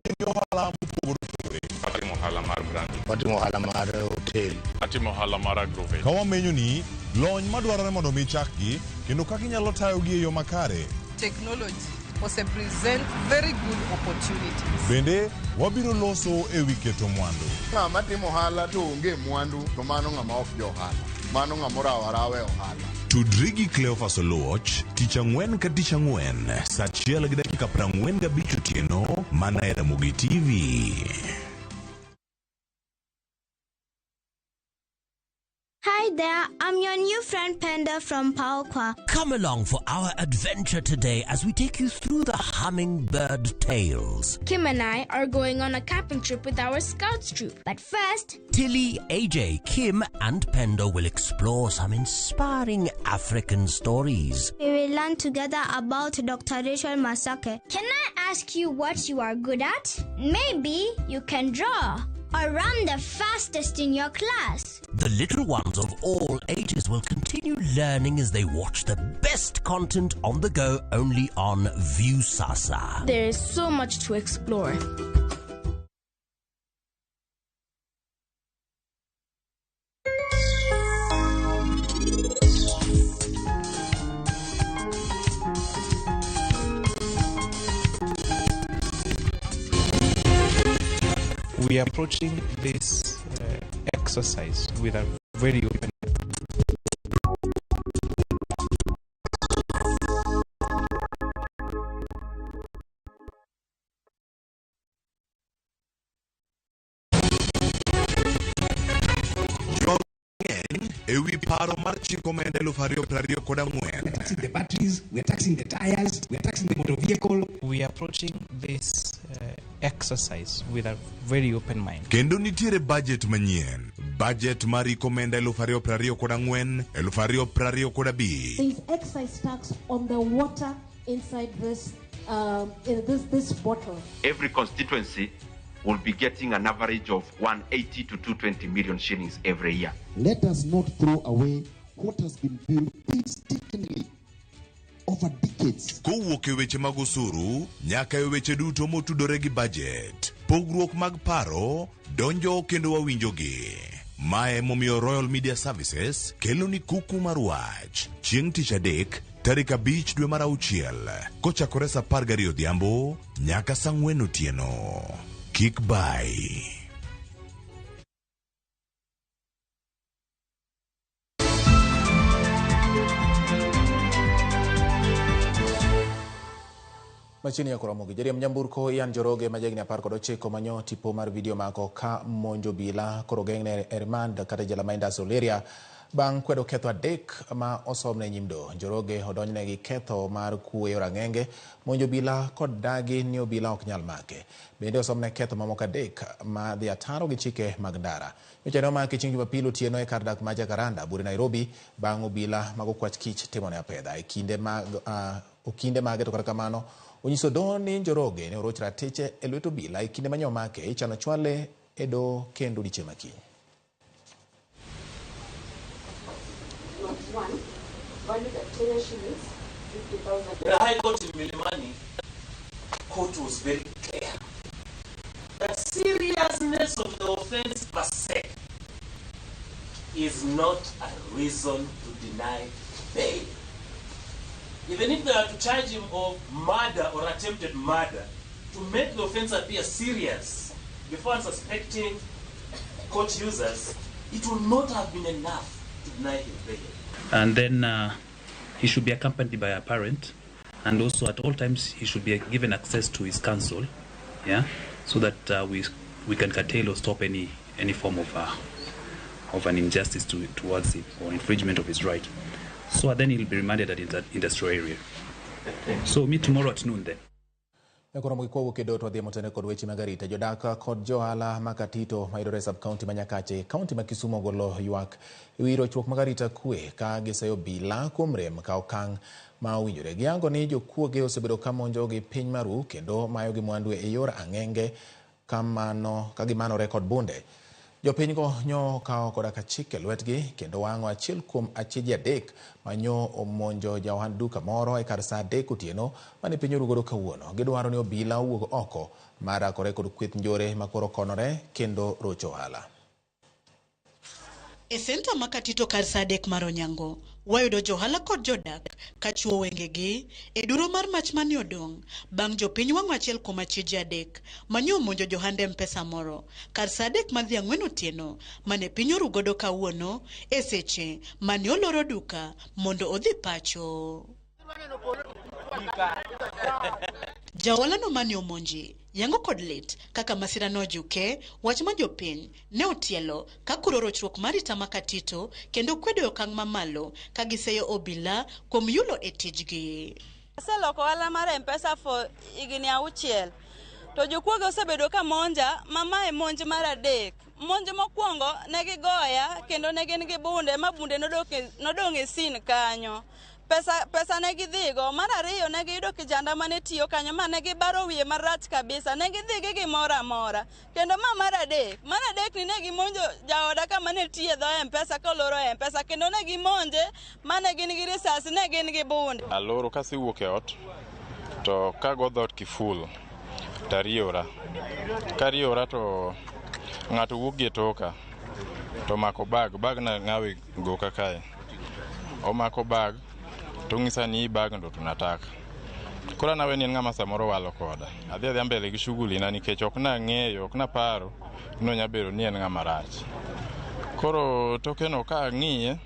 Gi ohala mopogore opogore. Atimo ohala mar brand. Watimo ohala mar hotel. Atimo ohala mar agrovet. Ka wamenyo ni lony madwarore mondo mi chakgi kendo kaka inyalo tayogi e yo makare. Technology ose present very good opportunities. Bende wabiro loso e wi keto mwandu. Ng'ama timo ohala to onge mwandu to mano ng'ama ok jo ohala. Mano ng'ama orawo arawa e ohala. Tudri gi Cleophas Oluoch tich ang'wen ka tich ang'wen saa 1:45 otieno mana e Ramogi TV. Hi there, I'm your new friend Penda from Paokwa. Come along for our adventure today as we take you through the hummingbird tales. Kim and I are going on a camping trip with our scouts troop. But first, Tilly, AJ, Kim, and Penda will explore some inspiring African stories. We will learn together about Dr. Rachel Masake. Can I ask you what you are good at? Maybe you can draw or run the fastest in your class. The little ones of all ages will continue learning as they watch the best content on the go only on Viusasa. There is so much to explore. We are approaching this exercise with a very open E wi paro mar chik omenda 2024. Taxing the batteries, we are taxing the tires, we are taxing the motor vehicle. We are approaching this exercise with a very open mind. Kendo nitiere budget manyien. Budget mar iko omenda 2024 2025. There is excise tax on the water inside this in this bottle. Every constituency will be getting an average of 180 to 220 million shillings every year. Let us not throw away what has been built painstakingly over decades. Kowuok e weche mag osuru nyaka e weche duto motudore gi budget. Pogruok mag paro donjo kendo wawinjogi. Mae momiyo Royal Media Services kelo ni kuku mar wach. Chieng' tich adek tarik 5 dwe mar 6 kochakore saa 12 odhiambo nyaka saa 4 otieno. Kik bai. Machiegni ya Koromogi, jariemb nyamburko Ian Njoroge ma jahigni 19 manyo tipo mar video mako ka monjo obila koro geng'ne e remand kata e jela ma Industrial Area bang' kwedo ketho 3 ma osomne e nyim doho. Njoroge odonjne gi ketho mar kuoyo rang'enge, monjo obila kod dagi ni obila ok nyal make. Bende osomne ketho mamoko 3 ma dhi ataro gi chike mag ndara. Nyocha ne omake chieng' Jumapil otieno e kar dak ma Jacaranda, Bure Nairobi, bang' obila mag okwach kich timone apedha. E kinde mag okinde mage to kata kamano onyiso doho ni Njoroge ne oroch ratiche e lwet obila e kinde mane omake. Ichano chwale e doho kendo odiechieng' ma kiny. The High Court in Milimani court was very clear that seriousness of the offense per se is not a reason to deny bail. Even if they are to charge him of murder or attempted murder, to make the offense appear serious before unsuspecting court users, it will not have been enough to deny him bail. And then he should be accompanied by a parent, and also at all times he should be given access to his counsel, yeah, so that we can curtail or stop any form of an injustice towards him or infringement of his right. So then he'll be remanded at the industrial area. So meet tomorrow at noon then. Nyakoromogi kwawuok e doho to wadhi motene kod weche mag arita. Jodak kod johala ma Katito mayudore e sub county ma Nyakache, county ma Kisumu ogolo ywak e wi rochruok mag arita kwe ka giseyo obila kuom rem ka okang' ma owinjore. Giyango ni jokuoge osebedo ka monjogi piny maru kendo mayogi mwandu e yor ang'enge kamano ka gimanore kod bunde. Jopinygo nyo okawo koda ka chik e lwetgi kendo wang'o achiel kuom achije 3 manyo omonjo jaohand duka moro e kar saa 3 otieno mane piny oru godo kawuono. Gidwaro ni obila owuog oko mar rakore kod kweth njore makoro konore kendo rocho ohala. E senta ma Katito kar saa 3 mar onyango, wayudo johala kod jodak ka chuo wengegi e duro mar mach mane odong' bang' jopiny wang'o achiel kuom achije 3 manyo omonjo johand M-Pesa moro kar saa 3 madhi 4 otieno mane piny oru godo kawuono e seche mane oloro duka mondo odhi pacho. Jaohalano mane omonji yango kod lit kaka masira nojuke wach ma jopiny ne otielo ka kuro rochruok mar arita ma Katito kendo kwedo okang' mamalo ka giseyo obila kuom yulo e tijgi. Aseloko ohala mar M-Pesa for higni 6 to jokuoge osebedo ka monja ma mae monj mar 3. Monj mokwongo ne gigoya kendo ne gin gi bunde ma bunde nodong' e sin kanyo. Pesa ne gidhigo. Mar ariyo ne giyudo kijanda mane tiyo kanyo ma ne gibaro wiye marach kabisa. Ne gidhi gi gimoro amora. Kendo ma mar adek ni ne gimonjo jaoda kama ne tiyo e dho M-Pesa koloro M-Pesa kendo ne gimonje mane gin gi risasi ne gin gi bunde. Aloro kasewuok e ot to kago dhoot kiful tariyora. Kariyora to ng'ato wuok gi e toka to omako bag na ng'awe goka kae. Omako bag to ng'isa ni bag ndo tunataka. Koro nawe ni en ng'ama samoro walo koda. Adhi adhiya mbele gi shughuli na nikech ok nang'eyo, ok naparo ni onya bedo ni en ng'ama rach. Koro tokeno ka ang'iye,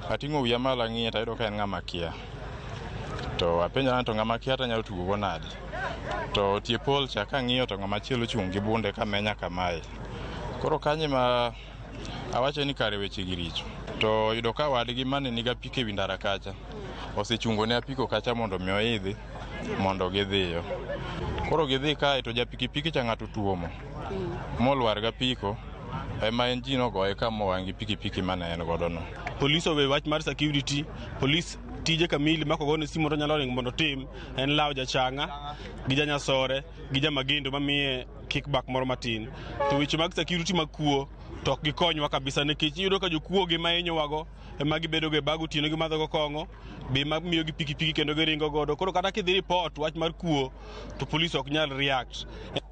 ating'o wiya malo ang'iye tayudo ka en ng'ama kia. To apenjora ni to ng'ama kia tanyalo tugo go nade. To tie pol cha kang'iyo to ng'ama chielo ochung' gi bunde kamenya kamae. Koro kanyo ma awacho ni kare weche gi richo. To yudo ka wadgi mane nigi apiko ewi ndara kacha osechungo ne apiko kacha mondo mi oidhi mondo gidhiyo. Koro gidhi kae to japikipiki cha ng'ato tuomo molwar gi apiko ema en ji nogoye kama owang' gi pikipiki mane en godo no. Polis owe wach mar security, polis tije kamili makogone simu to nyalo ringo mondo otim en lawo jachang'a gi janyasore gi jamagendo mamiye kickback moro matin. To weche mag security mag kuo to ok gikonywa kabisa nikech iyudo ka jokuoge ma hinyowago ema gibedo go e bag otieno gimadho go kong'o be ema miyogi pikipiki kendo giringo godo. Koro kata kidhi report wach mar kuo to polis ok nyal react.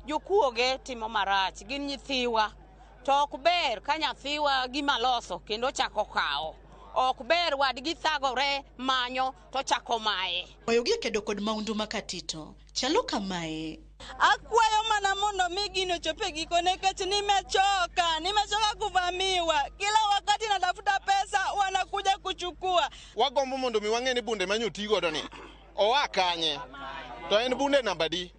Jokuoge timo marach, gin nyithiwa. To ok ber ka nyathiwa gima loso kendo chako kawo. Ok ber wadgi thagore manyo to chako maye. Kwayogi e kedo kod maundu ma Katito chalo kamae. Akwayo mana mondo mi gino ochop e giko nikech nimechoka kuvamiwa. Kila wakati natafuta pesa wanakuja kuchukua. Wagombo mondo mi wang'e ni bunde manyo ti godo ni oa kanye. To en bunde namba di.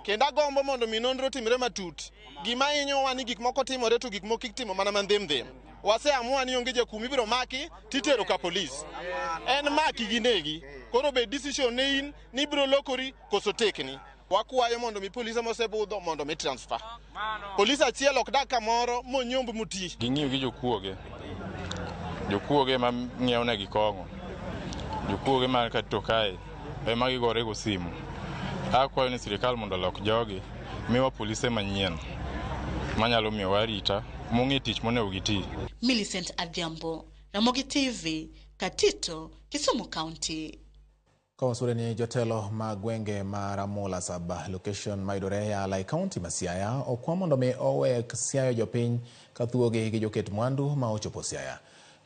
Kendo agombo mondo mi nonro timre matut. Gima hinyowa ni gik moko timore to gik moko itimo mana mandhim dhim. Waseamua ni onge jakuo mibiro maki titero ka polis. En maki gi negi. Koro bed decision ne in ni ibiro lokori koso tekni. Wakwayo mondo mi polise mosebudho mondo mi transfer. Polis achiel ok dak kamoro monyomb moti. Ging'iyo gi jokuoge. Jokuoge ma ng'iewo negi kong'o. Jokuoge ma kato kae ema gigore go simu. Akwayo ni sirikal mondo olok jogi, miwa polise manyien manyalo miyowa arita mong'e tich monego giti. Millicent Adhiambo, Ramogi TV, Katito, Kisumu County. Kawasure ni jotelo mag gwenge ma Ramula sub location mayudore e Yala e kaunti ma Siaya okwa mondo mi owek siayo jopiny ka thuogi gi joket mwandu ma ochopo Siaya.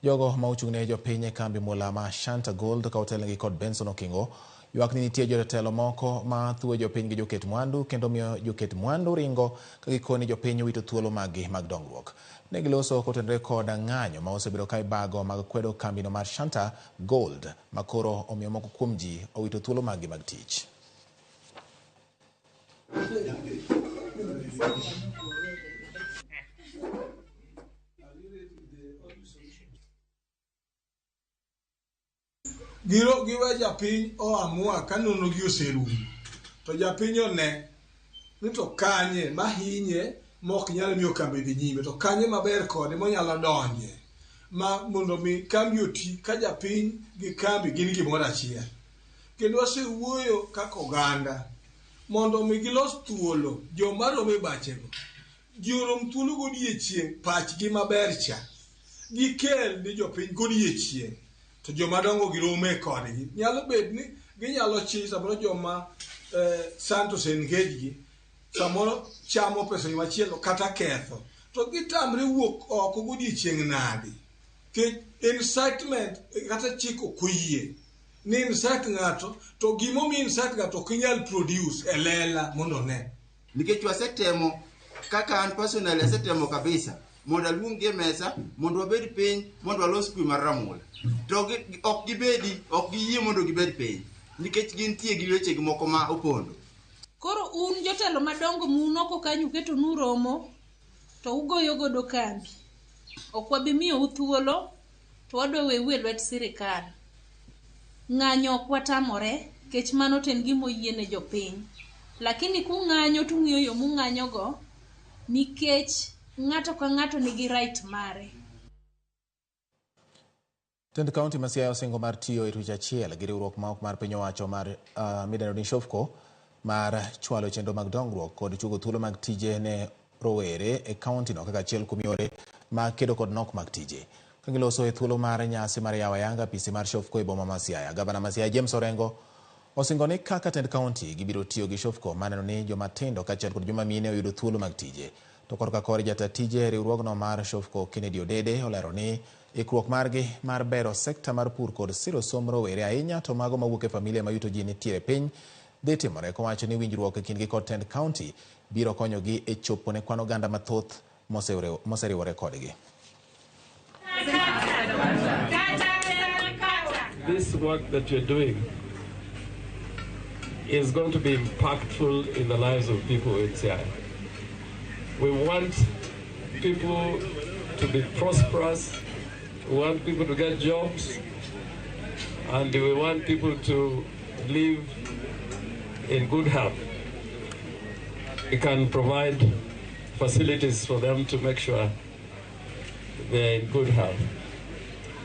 Jogo ma ochung' ne jopiny e kambi mula ma Shanta Gold ka otelnegi kod Benson Okingo ywak ni nitie jotelo moko ma thuo jopiny gi joket mwandu kendo miyo joket mwandu ringo ka gikoni jopiny wito thuolo maggi mag dongruok. Ne giloso kotenore kod ng'anyo ma osebedo ka ibago mag kwedo kambino mar Shanta Gold ma koro omiyo moko kuom ji owito thuolo maggi mag tich. Giwe japiny oamua ka nonro gi oserumo to japiny one ni to kanye mahinye mok nyal miyo kambi dhi nyime to kanye maber kode monyalo donje ma mondo mi kambi oti ka japiny gi kambi gin gimoro achiel. Kendo wasewuoyo kaka oganda mondo mi gilos thuolo joma romo e bachego ji orom thuolo godiechieng' pachgi maber cha gikel ni jopiny godiechieng' to joma dongo girome kodgi nyalo bet ni ginyalo chi samoro joma Santos engage gi samoro chamo pesa machielo kata ketho to gitamre wuok oko godiechieng' nadi kech incitement kata chik ok oyie ni incite ng'ato to gimomiyo incite ng'ato ok inyal produce e lela mondo one. Nikech wasetemo kaka an personally asetemo kabisa mondo aluong gi e mesa mondo wabed piny mondo walos kwe mar Ramula to ok gibedi ok giyie mondo gibed piny nikech gintie gi weche gi moko ma opondo. Koro un jotelo madongo mun oko kanyo uketonu romo to ugoyo godo kambi. Ok wabi miyou thuolo to wadwa weu e lwet sirikal. Ng'anyo ok watamore kech mano to en gima oyiene jopiny. Lakini kung'anyo tung'iyo yo mung'anyogo nikech ng'ato ka ng'ato nigi right mare. Tend kaunti ma Siaya osingo mar tiyo e tich achiel gi riwruok ma ok mar piny owacho mar midendo ni Shofco mar chwalo chenro mag dongruok kod chugo thuolo mag tije ne rowere e kaunti no kaka achiel kuom yore mag kedo kod nok mag tije. Ka giloso e thuolo mar nyasi mar yawo ayanga apisi mar Shofco e boma ma Siaya, Gavana ma Siaya James Orengo osingo ni kaka tend kaunti gibiro tiyo gi Shofco maneno ni joma tindo kaachiel kod joma mine oyudo thuolo mag tije. To korka kore jata tije riwruogno mar Shofco Kennedy Odede olero ni ikruok margi mar bero sekta mar pur kod siro somb rowere ahinya to mago mawuok e familia ma yuto ji nitiere piny dhi timore kowacho ni winjruok e kindgi kod tend kaunti biro konyogi e chopo ne kwan oganda mathoth moseriwore kodgi. This work that you're doing is going to be impactful in the lives of people in Siaya. We want people to be prosperous, we want people to get jobs, and we want people to live in good health. We can provide facilities for them to make sure they're in good health.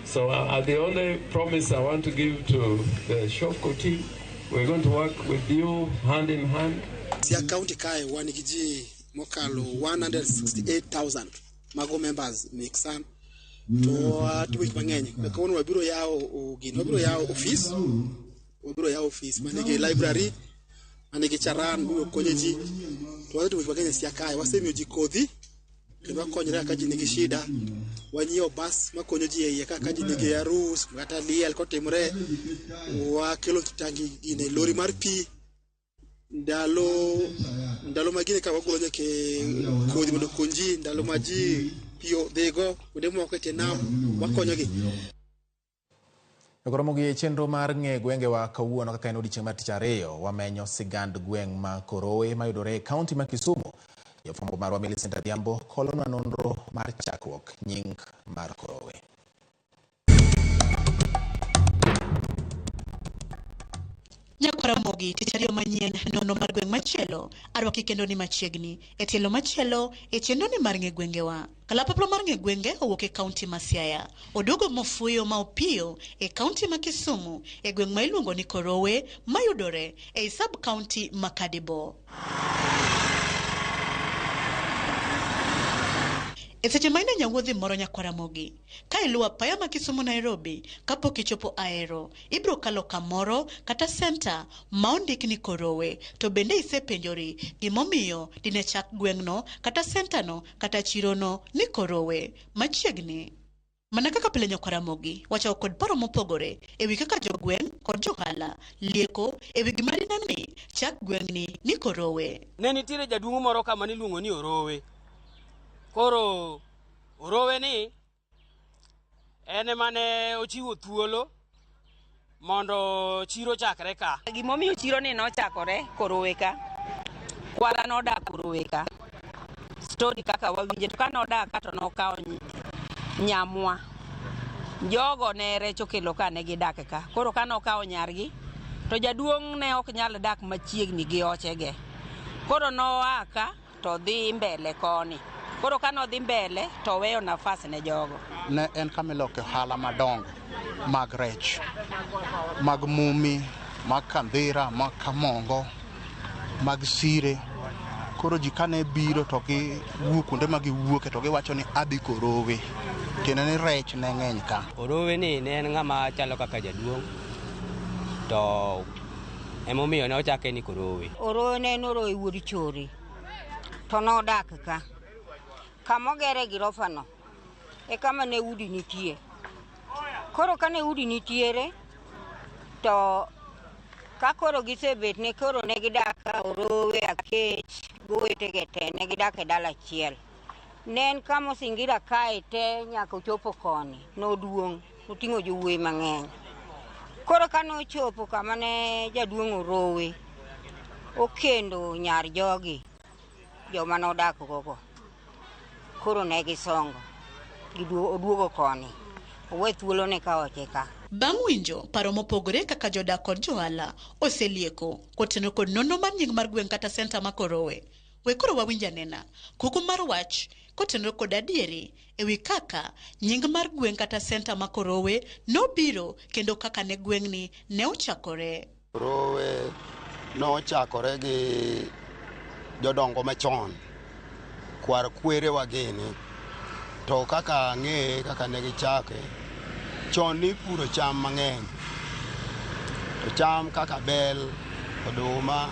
So the only promise I want to give to the Shofco team, we're going to work with you hand in hand. Siaya County kae wan gi ji mokalo 168,000 mago members mek SAN to watimo gik mang'eny. Kawuono wabiro yawo gini, wabiro yawo office, wabiro yawo office manigi library, manigi charan mibiro konye ji. To wasetimo gik mang'eny e Siaya kae, wasemiyo ji kodhi kendo wakonyore kaka ji nigi shida. Wanyiewo bus makonyo ji e iye kaka ji nigi arus kata liel kotimore. Wakelo tangi gine lori mar pi. Ndalo ma gine ka wagolo nyaka kodhi mondo okony ji, ndalo ma ji pi dhigo kuonde moko e tie nam, wakonyogi. Koro e chenro mar ng'e gwengewa kawuono kaka en odiechieng' mar tich ariyo, wamenyo sigand gweng' ma Korowe mayudore e kaunti ma Kisumu. Jafwambo marwa Millicent Adhiambo kolonwa nonro mar chakruok nying mar Korowe. Nyakwaramogi, tich ariyo manyien nono mar gweng' machielo arwaki kendo ni machiegni e tielo machielo e chenro ni mar ng'e gwengewa. Kalapapla mar ng'e gwenge owuok e kaunti ma Siaya. Oduogo mofuyo ma opiyo e kaunti ma Kisumu e gweng' ma iluongo ni Korowe mayudore ei sub kaunti ma Kadibo. E seche ma in e nyawuodhi moro Nyakwaramogi, ka iluwo apaya ma Kisumu Nairobi kapok ichopo Ahero, ibiro kalo kamoro kata senta ma ondik ni Korowe, to bende isepenjori gimomiyo dine chak gweng'no kata sentano kata chirono ni Korowe machiegni. Mana kaka pile Nyakwaramogi, wachako kod paro mopogore ewi kaka jogweng' kod johala lieko ewi gima dine mi chak gweng'ni ni Korowe. Ne nitiere jaduong' moro kama niluongo ni Orowe. Koro Orowe ni en ema ne ochiwo thuolo mondo chiro chakre ka. Gimomiyo chiro ni nochakore Korowe ka, kwara nodak Korowe ka. Story kaka wawinje to ka nodak ka to nokawo nyamwa. Jogo ne rech okelo ka ne gidak ka. Koro ka nokawo nyargi to jaduong' ne ok nyal dak machiegni gi ochege. Koro noa ka to dhi mbele koni. Koro ka nodhi mbele to oweyo nafas ne jogo. Ne en kama iloke ohala madongo mag rech, mag mumi, mag kandhira, mag kamongo, mag sire. Koro ji kane biro to giwuok kuonde ma giwuoke to giwacho ni adhi Korowe. Tiende ni rech ne ng'eny ka. Orowe ni ne en ng'ama chalo kaka jaduong' to emomiyo ne ochake ni Korowe. Orowe ne en Orowe wuod chore to nodak ka. Kama ogere girofa no e kama ne udi nitie. Koro kane udi nitiere to ka koro gisebet ne koro ne gidak ka Orowe, Akech gowetege te ne gidak e dala achiel. Ne en kama osingira kae te nyaka ochopo koni, noduong', oting'o jowuoyi mang'eny. Koro kane ochopo kama ne jaduong' Orowe okendo nyar jogi joma nodak gogo. Koro ne gisongo, oduogo koni, owe thuolo ne ka oche ka. Bang' winjo paro mopogore kaka jodak kod johala oselieko kotenore kod nonro mar nying mar gweng' kata senta ma Korowe, we koro wawinj anena kuku mar wach kotenore kod adieri ewi kaka nying mar gweng' kata senta ma Korowe nobiro kendo kaka ne gweng'ni ne ochakore. Korowe nochakore gi jodongo machon, kwar kwerewa gini, to kaka ang'eye kaka ne gichake, chon nipuro cham mang'eny, to cham kaka bel, oduma,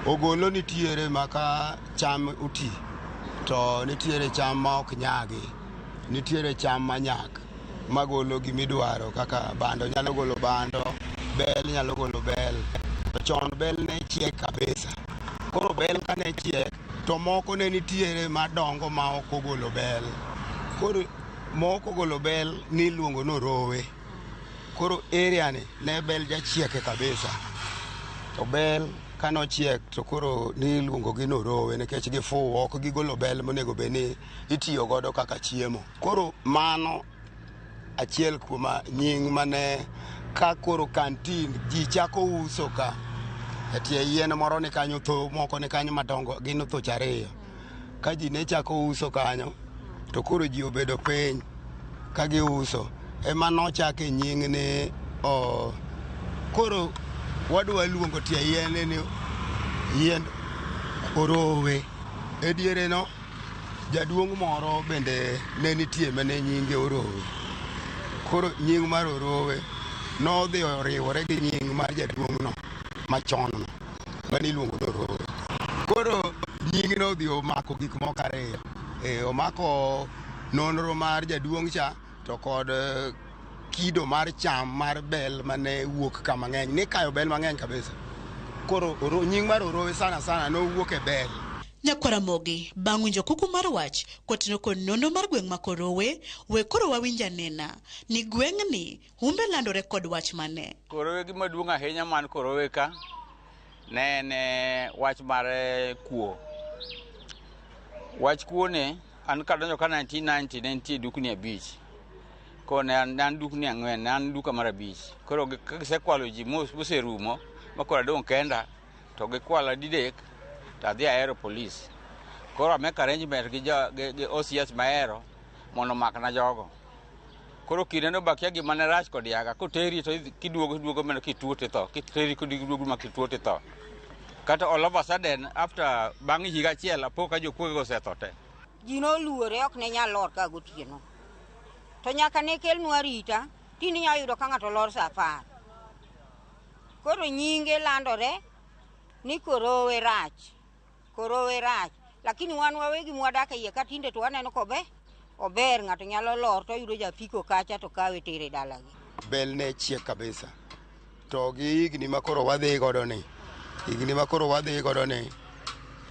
ogolo nitiere ma ka cham oti to nitiere cham ma ok nyagi, nitiere cham manyak magolo gimidwaro kaka bando nyalo golo bando, bel nyalo golo bel. To chon bel ne chiek kabisa. Koro bel kane chiek to moko ne nitiere madongo ma ok ogolo bel. Koro mok ogolo bel niluongo ni Orowe. Koro area ni ne bel jachieke kabisa. To bel kanochiek to koro niluongo gi ni Orowe nikech gifuwo ok gigolo bel monego bed ni itiyo godo kaka chiemo. Koro mano achiel kuom nying mane ka koro kantin ji chako uso ka e tie yien moro ni kanyo, tho moko ni kanyo madongo gin thoch ariyo. Ka ji ne chako uso kanyo to koro ji obedo piny ka giuso ema nochake nying ni koro wadwa luongo tie yien ni yiend Orowe. E diere no jaduong' moro bende ne nitie mane nyinge Orowe. Koro nying mar Orowe nodhi oriwore gi nying mar jaduong'no machon no mane iluongo ni Orowe. Koro nyingno odhi omako gik moko ariyo. Omako nonro mar jaduong' cha to kod kido mar cham mar bel mane wuok kama ng'eny. Nikayo bel mang'eny kabisa. Koro nying mar Orowe sana sana nowuok e bel. Nyakwaramogi bang' winjo kuku mar wach kotin'o kod nonro mar gweng' ma Korowe, we koro wawinj anena ni gweng'ni humbe landore kod wach mane. Korowe gima duong' ahinya man Korowe ka ne en wach mar kuo. Wach kuo ni an kadonjo ka 1990 ne nitie dukni 5. Koro ne an dukni 4, ne an duka mar 5. Koro ka gisekwalo ji moserumo ma koro adong' kenda to gikwala didek to adhi ahero polis. Koro amake arrangement gi OCS mahero mondo omakna jogo. Koro kindeno be akia gima ne rach kod yaga, koteri to kiduogo iduogo mana kituo titho, kiteri kiduogo mana kituo titho. Kata all of a sudden after bang' higa achiel apo ka jokuoge osetho te. Ji noluore ok ne nyal lor ka gotieno. To nyaka ne kelnwa arita, tinde inyalo yudo ka ng'ato lor sa 10. Koro nyinge landore ni Korowe rach, Korowe rach. Lakini wan wawegi mwadak e iye ka tinde to waneno kobe ober, ng'ato nyalo lor to oyudo japiko kacha to kawe tere dalagi. Bel ne chiek kabisa. To gi higni ma koro wadhi godo ni, higni ma koro wadhi godo ni,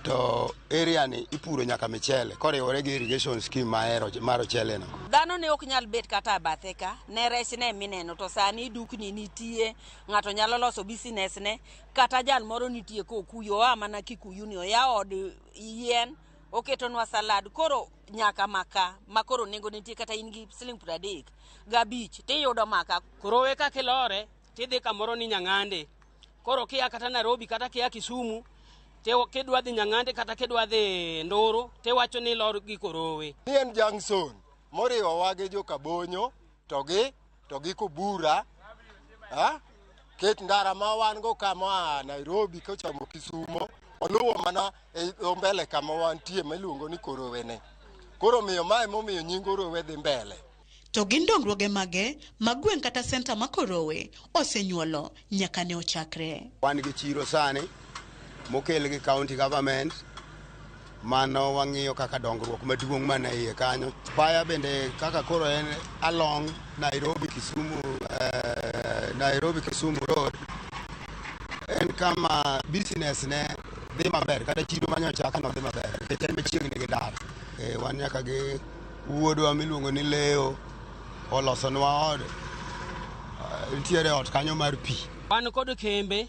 to area ni ipuro nyaka michele koriwore gi irrigation scheme mahero mar ochele no. Dhano ne ok nyal bet kata e bathe ka, ne rech ne mineno to sani dukni nitie, ng'ato nyalo loso business ne, kata jal moro nitie kokuyo, oa mana Kikuyu ni oyawo od yien, oketonwa salad, koro nyaka maka ma koro nengo nitie kata in gi siling 35 tiyudo maka. Korowe ka kilore tidhi kamoro ni Nyang'ande. Koro kia kata Nairobi kata kia Kisumu, kidwa dhi Nyang'ande kata kidwa dhi Nduru, tiwacho ni lor gi Korowe. Ni en junction moriwowa gi jo Kabonyo to gi Kobura, ket ndara ma wan go kama Nairobi kochomo Kisumo, oluwo mana e dho mbele kama wantie miluongo ni Korowe ne. Koro miyo mae momiyo nying Korowe dhi mbele. To gin dongruoge mage ma gweng' kata senta ma Korowe osenyuolo nyaka ne ochakre. Wan gi chiro sani mokel gi county government, mano wang'iyo kaka dongruok maduong' mana iye kanyo. Paya bende kaka koro en along Nairobi Kisumu, Nairobi Kisumu Road, en kama business ne dhi maber, kata chiro manyochaka no dhi maber nikech en machiegni gi ndara. Wan nyaka gi wuodwa miluongo ni Leo olosonwa od, nitiere ot kanyo mar pi. Wan kod kembe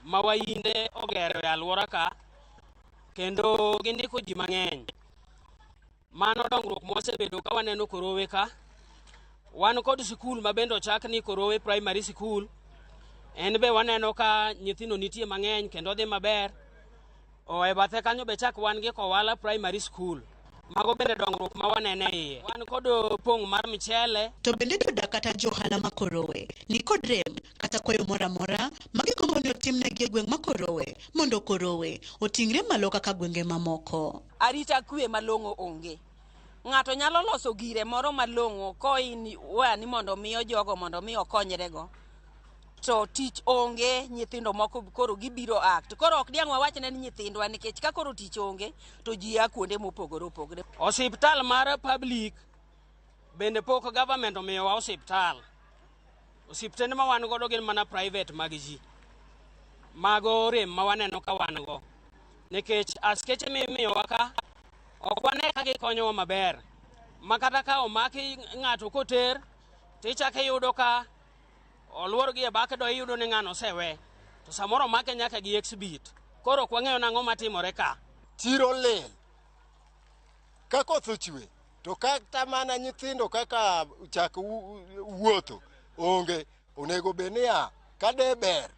ma wainde ogero e alwora ka, kendo gindiko ji mang'eny. Mano dongruok mwasebedo ka waneno Korowe ka. Wan kod sikul ma bende ochak ni Korowe Primary School. En be waneno ka nyithindo nitie mang'eny kendo dhi maber. E bathe kanyo be chak wan gi Kowala Primary School. Mago bende dongruok ma waneno e iye. Wan kod pong' mar michele. To bende jodak kata johala ma Korowe ni kod rem kata kwayo moro amora ma gigombo ni otimnegi e gweng' ma Korowe mondo Korowe oting're malo kaka gwenge mamoko. Arita kwe malong'o onge. Ng'ato nyalo loso gire moro malong'o kowa ni mondo miyo jogo mondo mi okonyrego. To tich onge, nyithindo moko koro gibiro act. Koro ok diang' wawachne ni nyithindwa nikech ka koro tich onge to ji a kuonde mopogore opogore. Osiptal mar public bende pok government omiyowa osiptal. Osiptende ma wan godo gin mana private mag ji. Mago rem ma waneno ka wan go. Nikech askeche mimiyowa ka ok wane ka gikonyowa maber. Ma kata ka omaki ng'ato koter tichako iyudo ka oluor gi e bathe do iyudo ni ng'ano osewe. To samoro omake nyaka gi exhibit. Koro ok wang'eyo nang'o matimore ka. Chiro lil. Ka koth ochwe to kata mana nyithindo kaka chak wuotho onge. Onego bed niya ka de ber,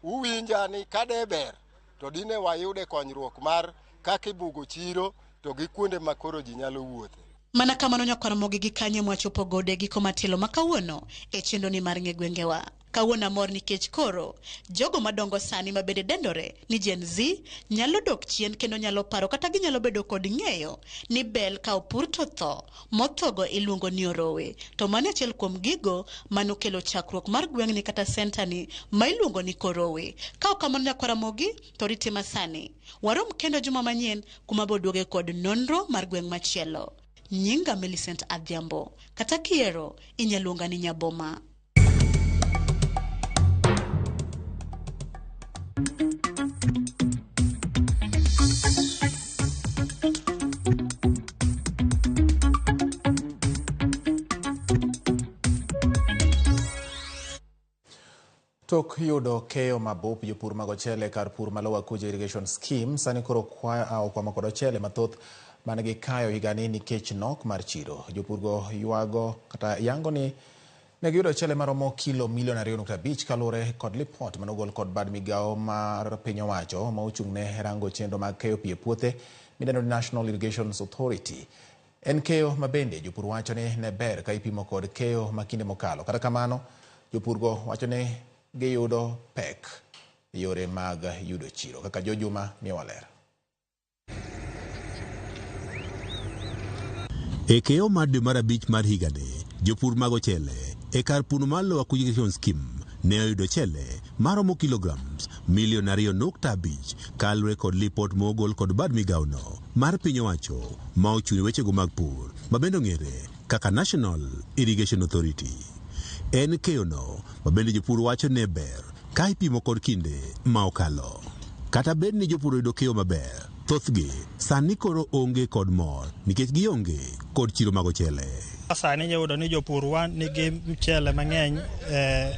uwinja ni ka de ber to dine wayude konyruok mar kaka ibugo chiro to gi kuonde ma koro ji nyalo wuothe. Mana kamano nyakwar Mogi gi kanye mwachopo godo e giko matielo ma kawuono e chenro ni mar ng'e gwengewa. Kawuono amor nikech koro jogo madongo sani ma bende dendore ni Gen Z nyalo dok chien kendo nyalo paro kata ginyalo bedo kod ng'eyo ni bel ka opur to tho, mothogo iluongo ni orowe. To mano achiel kuom gigo manokelo chakruok mar gweng'ni kata sentani ma iluongo ni Korowe. Ka ok kamano nyakwar Mogi to rite masani. Warom kendo juma manyien kuma boduoge kod nonro mar gweng' machielo. Nyinga Millicent Adhiambo, kata kiero inyaluonga ni Nyaboma. Tok yudo keyo mabup, jopur mag ochele kar pur ma Lower Kuja Irrigation Scheme sani koro okwamo kod ochele mathoth mane gikayo higani nikech nok mar chiro. Jopurgo ywago kata yango ni ne giyudo ochele maromo kilo milion 2.5 kaluwore kod lipot manogol kod bad migawo mar piny owacho ma ochung' ne rango chenro mag keyo pi e puothe midendo ni National Irrigation Authority. En keyo ma bende jopur wacho ni ne ber ka ipimo kod keyo ma kinde mokalo. Kata kamano, jopurgo wacho ni giyudo pek e yore mag yudo chiro. Kaka Jojuma miyowa ler. E keyo mar dwe mar abich mar higani, jopur mag ochele e kar pur mar Lower Kuja Irrigation Scheme ne oyudo ochele maromo kilograms milion 2.5 kaluwore kod lipot mogol kod bad migawono mar piny owacho ma ochung' ne wechego mag pur ma bende ong'ere kaka National Irrigation Authority. En keyono ma bende jopur wacho ne ber ka ipimo kod kinde ma okalo. Kata bed ni jopur oyudo keyo maber, thothgi sani koro onge kod mor nikech gionge kod chiro mag ochele. Sani iyudo ni jopur wa nigi mchele mang'eny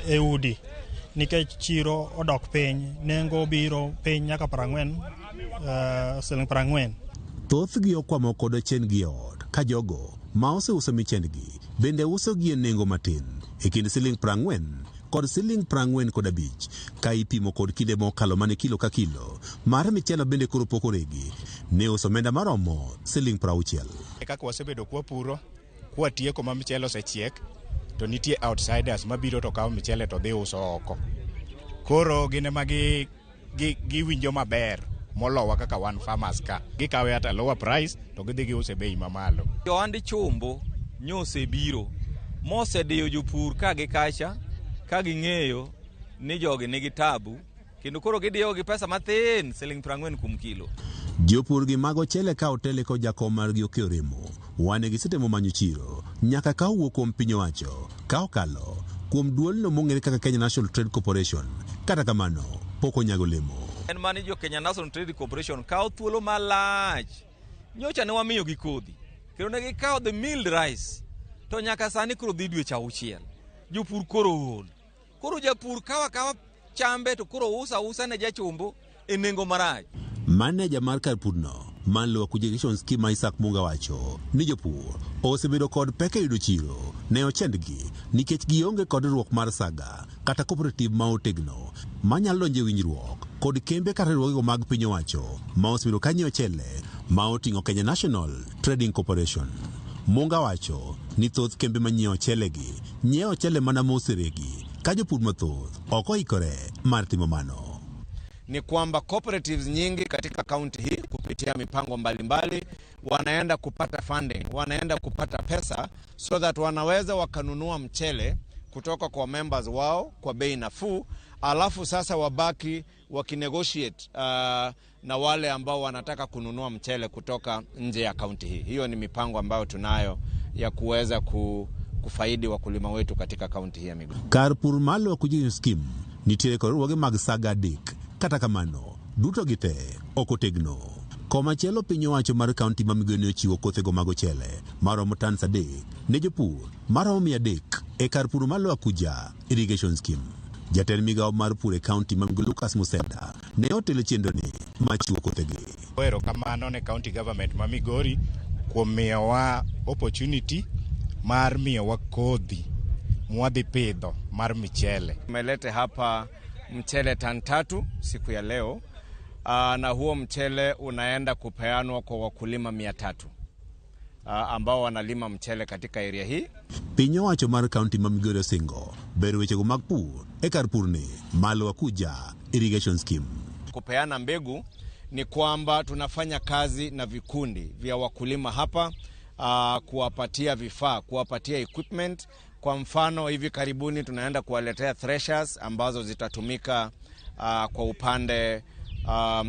e udi nikech chiro odok piny, nengo biro piny nyaka 40, siling 40. Thothgi okwamo kod ochendgi e ot ka jogo ma oseuso michendgi bende uso gi e nengo matin e kind siling 40 kod siling 45 ka ipimo kod kinde mokalo mane kilo ka kilo mar michele bende koro pok oregi ne uso omenda maromo siling 60. Kaka wasebedo kwapuro, kwatieko ma michele osechiek, to nitie outsiders mabiro to kawo michele to dhi uso oko. Koro gin ema giwinjo maber molowa kaka wan farmers ka. Gikawe at a lower price to gidhi giuse bei mamalo. Johand chumbo nyosebiro mosediyo jopur ka gi kacha ka ging'eyo ni jogi nigi tabu kendo koro gidiyo gi pesa mathin siling 40 kuom kilo. Jopur gi mag ochele ka otele kod jakom margi Okeyo Remo wane gisetemo manyo chiro nyaka ka owuok kuom piny owacho ka okalo kuom duolno mong'ere kaka Kenya National Trade Corporation. Kata kamano pok onyago lemo. En mani jo Kenya National Trade Corporation kawo thuolo malach. Nyocha ne wamiyogi kodhi kendo ne gikawo the milled rice to nyaka sani koro dhi dweche 6. Jopur koro ool. Koro japur kawa kawa chambe to koro usa usa ne jachumbo e nengo marach. Maneja mar kar purno mar Lower Kuja Irrigation Scheme Isaac Munga wacho ni jopur osebedo kod pek e yudo chiro ne ochendgi nikech gionge kod riwruok mar saga kata cooperative ma otegno manyalo donjo e winjruok kod kembe kata riwruogego mag piny owacho ma osebedo ka nyiewo ochele ma oting'o Kenya National Trading Corporation. Munga wacho ni thoth kembe manyiewo ochelegi nyiewo ochele mana moseregi ka jopur mathoth ok oikore mar timo mano. Ni kwamba cooperatives nyingi katika kaunti hii kupitia mipango mbalimbali wanaenda kupata funding, wanaenda kupata pesa so that wanaweza wakanunua mchele kutoka kwa members wao kwa bei nafuu, alafu sasa wabaki wakinegotiate na wale ambao wanataka kununua mchele kutoka nje ya kaunti hii. Hiyo ni mipango ambayo tunayo ya kuweza kufaidi wakulima wetu katika kaunti hii ya Migori. Kar pur mar Lower Kuja Scheme nitiere kod riwruoge mag saga 3 kata kamano duto gite ok otegno. Komachielo piny owacho mar kaunti ma Migori ne ochiwo kothego mag ochele maromo tons 3 ne jopur maromo 300 e kar pur mar Lower Kuja Irrigation Scheme. Jatend migawo mar pur e kaunti ma Migori Lucas Musenda ne otelo chenroni mar chiwo kothegi. Erokamano ne county government ma Migori kuom miyowa opportunity mar miyowa kodhi mwadhi pidho mar michele. Tumelete hapa mchele tani 3 siku ya leo, na huo mchele unaenda kupeanwa kwa wakulima 300 ambao wanalima mchele katika area hii. Piny owacho mar kaunti ma Migori osingo bero wechego mag pur e kar purni mar Lower Kuja Irrigation Scheme. Kupeana mbegu ni kwamba tunafanya kazi na vikundi vya wakulima hapa, kuwapatia vifaa, kuwapatia equipment. Kwa mfano hivi karibuni tunaenda kuwaletea threshers ambazo zitatumika kwa upande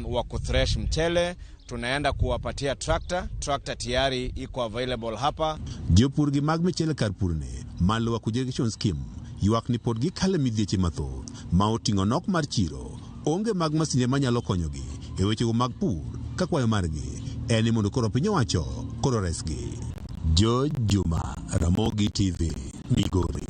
wa kuthresh mchele. Tunaenda kuwapatia tractor, tractor tayari iko available hapa. Jopur gi mag michele kar purni mar Lower Kuja Irrigation Scheme ywak ni pod gikale midhieche mathoth ma oting'o nok mar chiro, onge mag masinde manyalo konyogi e wechego mag pur ka kwayo margi en ni mondo koro piny owacho koro resgi. George Juma, Ramogi TV, Migori.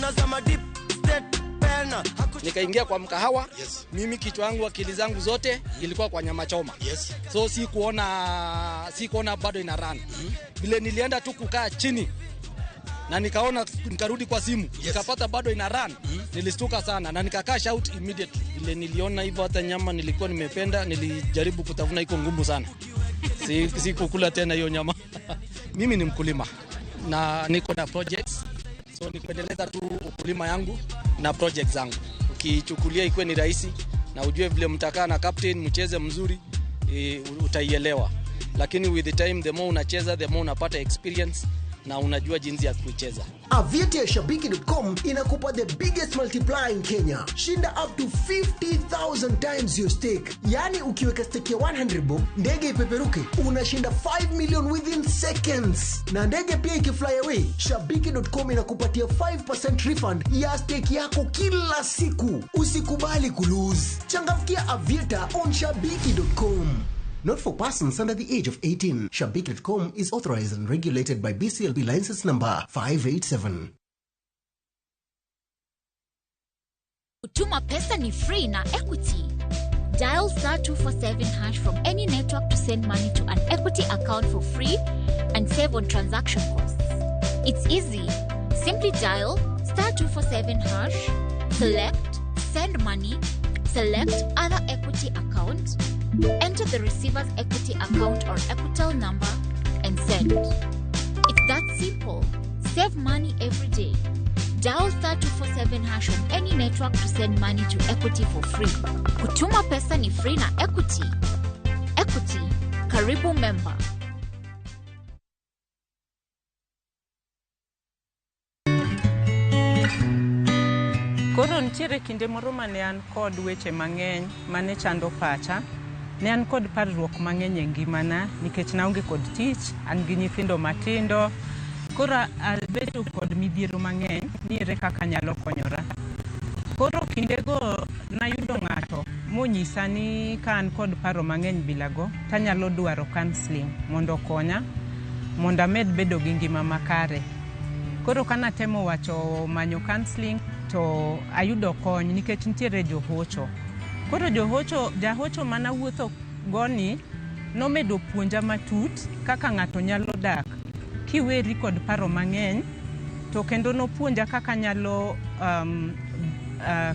Tunazama deep state pena. Nikaingia kwa mkahawa. Yes. Mimi kichwa yangu akili zangu zote ilikuwa kwa nyama choma. Yes. So sikuona bado ina run. Vile nilienda tu kukaa chini na nikaona, nikarudi kwa simu. Yes. Nikapata bado ina run. Nilistuka sana na nika cash out immediately. Vile niliona hivyo, hata nyama nilikuwa nimependa, nilijaribu kutafuna, iko ngumu sana. Si kukula tena hiyo nyama. Mimi ni mkulima na niko na projects, so ni kuendeleza tu ukulima yangu na projects zangu. Ukichukulia ikuwe ni rahisi na ujue vile mtakaa na captain mcheze mzuri, utaielewa. Lakini with the time, the more unacheza, the more unapata experience na unajua jinsi ya kuicheza. Aviator ya Shabiki.com inakupa the biggest multiplier in Kenya. Shinda up to 50,000 times your stake. Yaani ukiweka stake ya 100 bob, ndege ipeperuke, unashinda 5 million within seconds. Na ndege pia ikifly away, Shabiki.com inakupatia 5% refund ya stake yako kila siku. Usikubali kulose. Changamkia Aviator on Shabiki.com. Not for persons under the age of 18. Shabiki.com is authorized and regulated by BCLB license number 587. Kutuma pesa ni free na Equity. Dial star 247 hash from any network to send money to an Equity account for free and save on transaction costs. It's easy. Simply dial star 247 hash, select send money, select other Equity account, enter the receiver's Equity account or Equitel number, and send. It's that simple. Save money every day. Dial star 247 hash on any network to send money to Equity for free. Kutuma pesa ni free na Equity. Equity, karibu member. Koro nitiere kinde moro mane an kod weche mang'eny mane chando pacha. Ne an kod parruok mang'eny e ngimana nikech naonge kod tich, an gi nyithindo matindo. Koro abedo kod midhiero mang'eny ni ere kaka anyalo konyora. Koro kindego nayudo ng'ato monyisa ni ka an kod paro mang'eny bilago, tanyalo dwaro counselling mondo okonya mondo amed bedo gi ngima makare. Koro kanatemo wacho manyo counselling to ayudo kony nikech nitiere johocho. Koro johocho, jahocho manawuotho goni nomedo puonja matut kaka ng'ato nyalo dak kiweri kod paro mang'eny, to kendo nopuonja kaka nyalo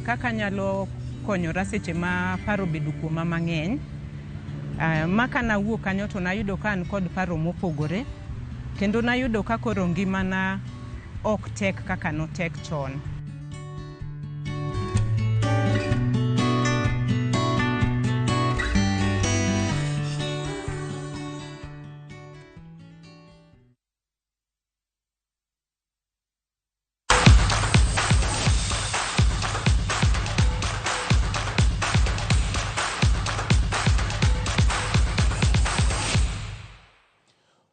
kaka nyalo konyora seche ma paro obedo kuoma mang'eny. Ma kanawuok kanyo to nayudo ka an kod paro mopogore, kendo nayudo ka koro ngimana ok tek kaka notek chon.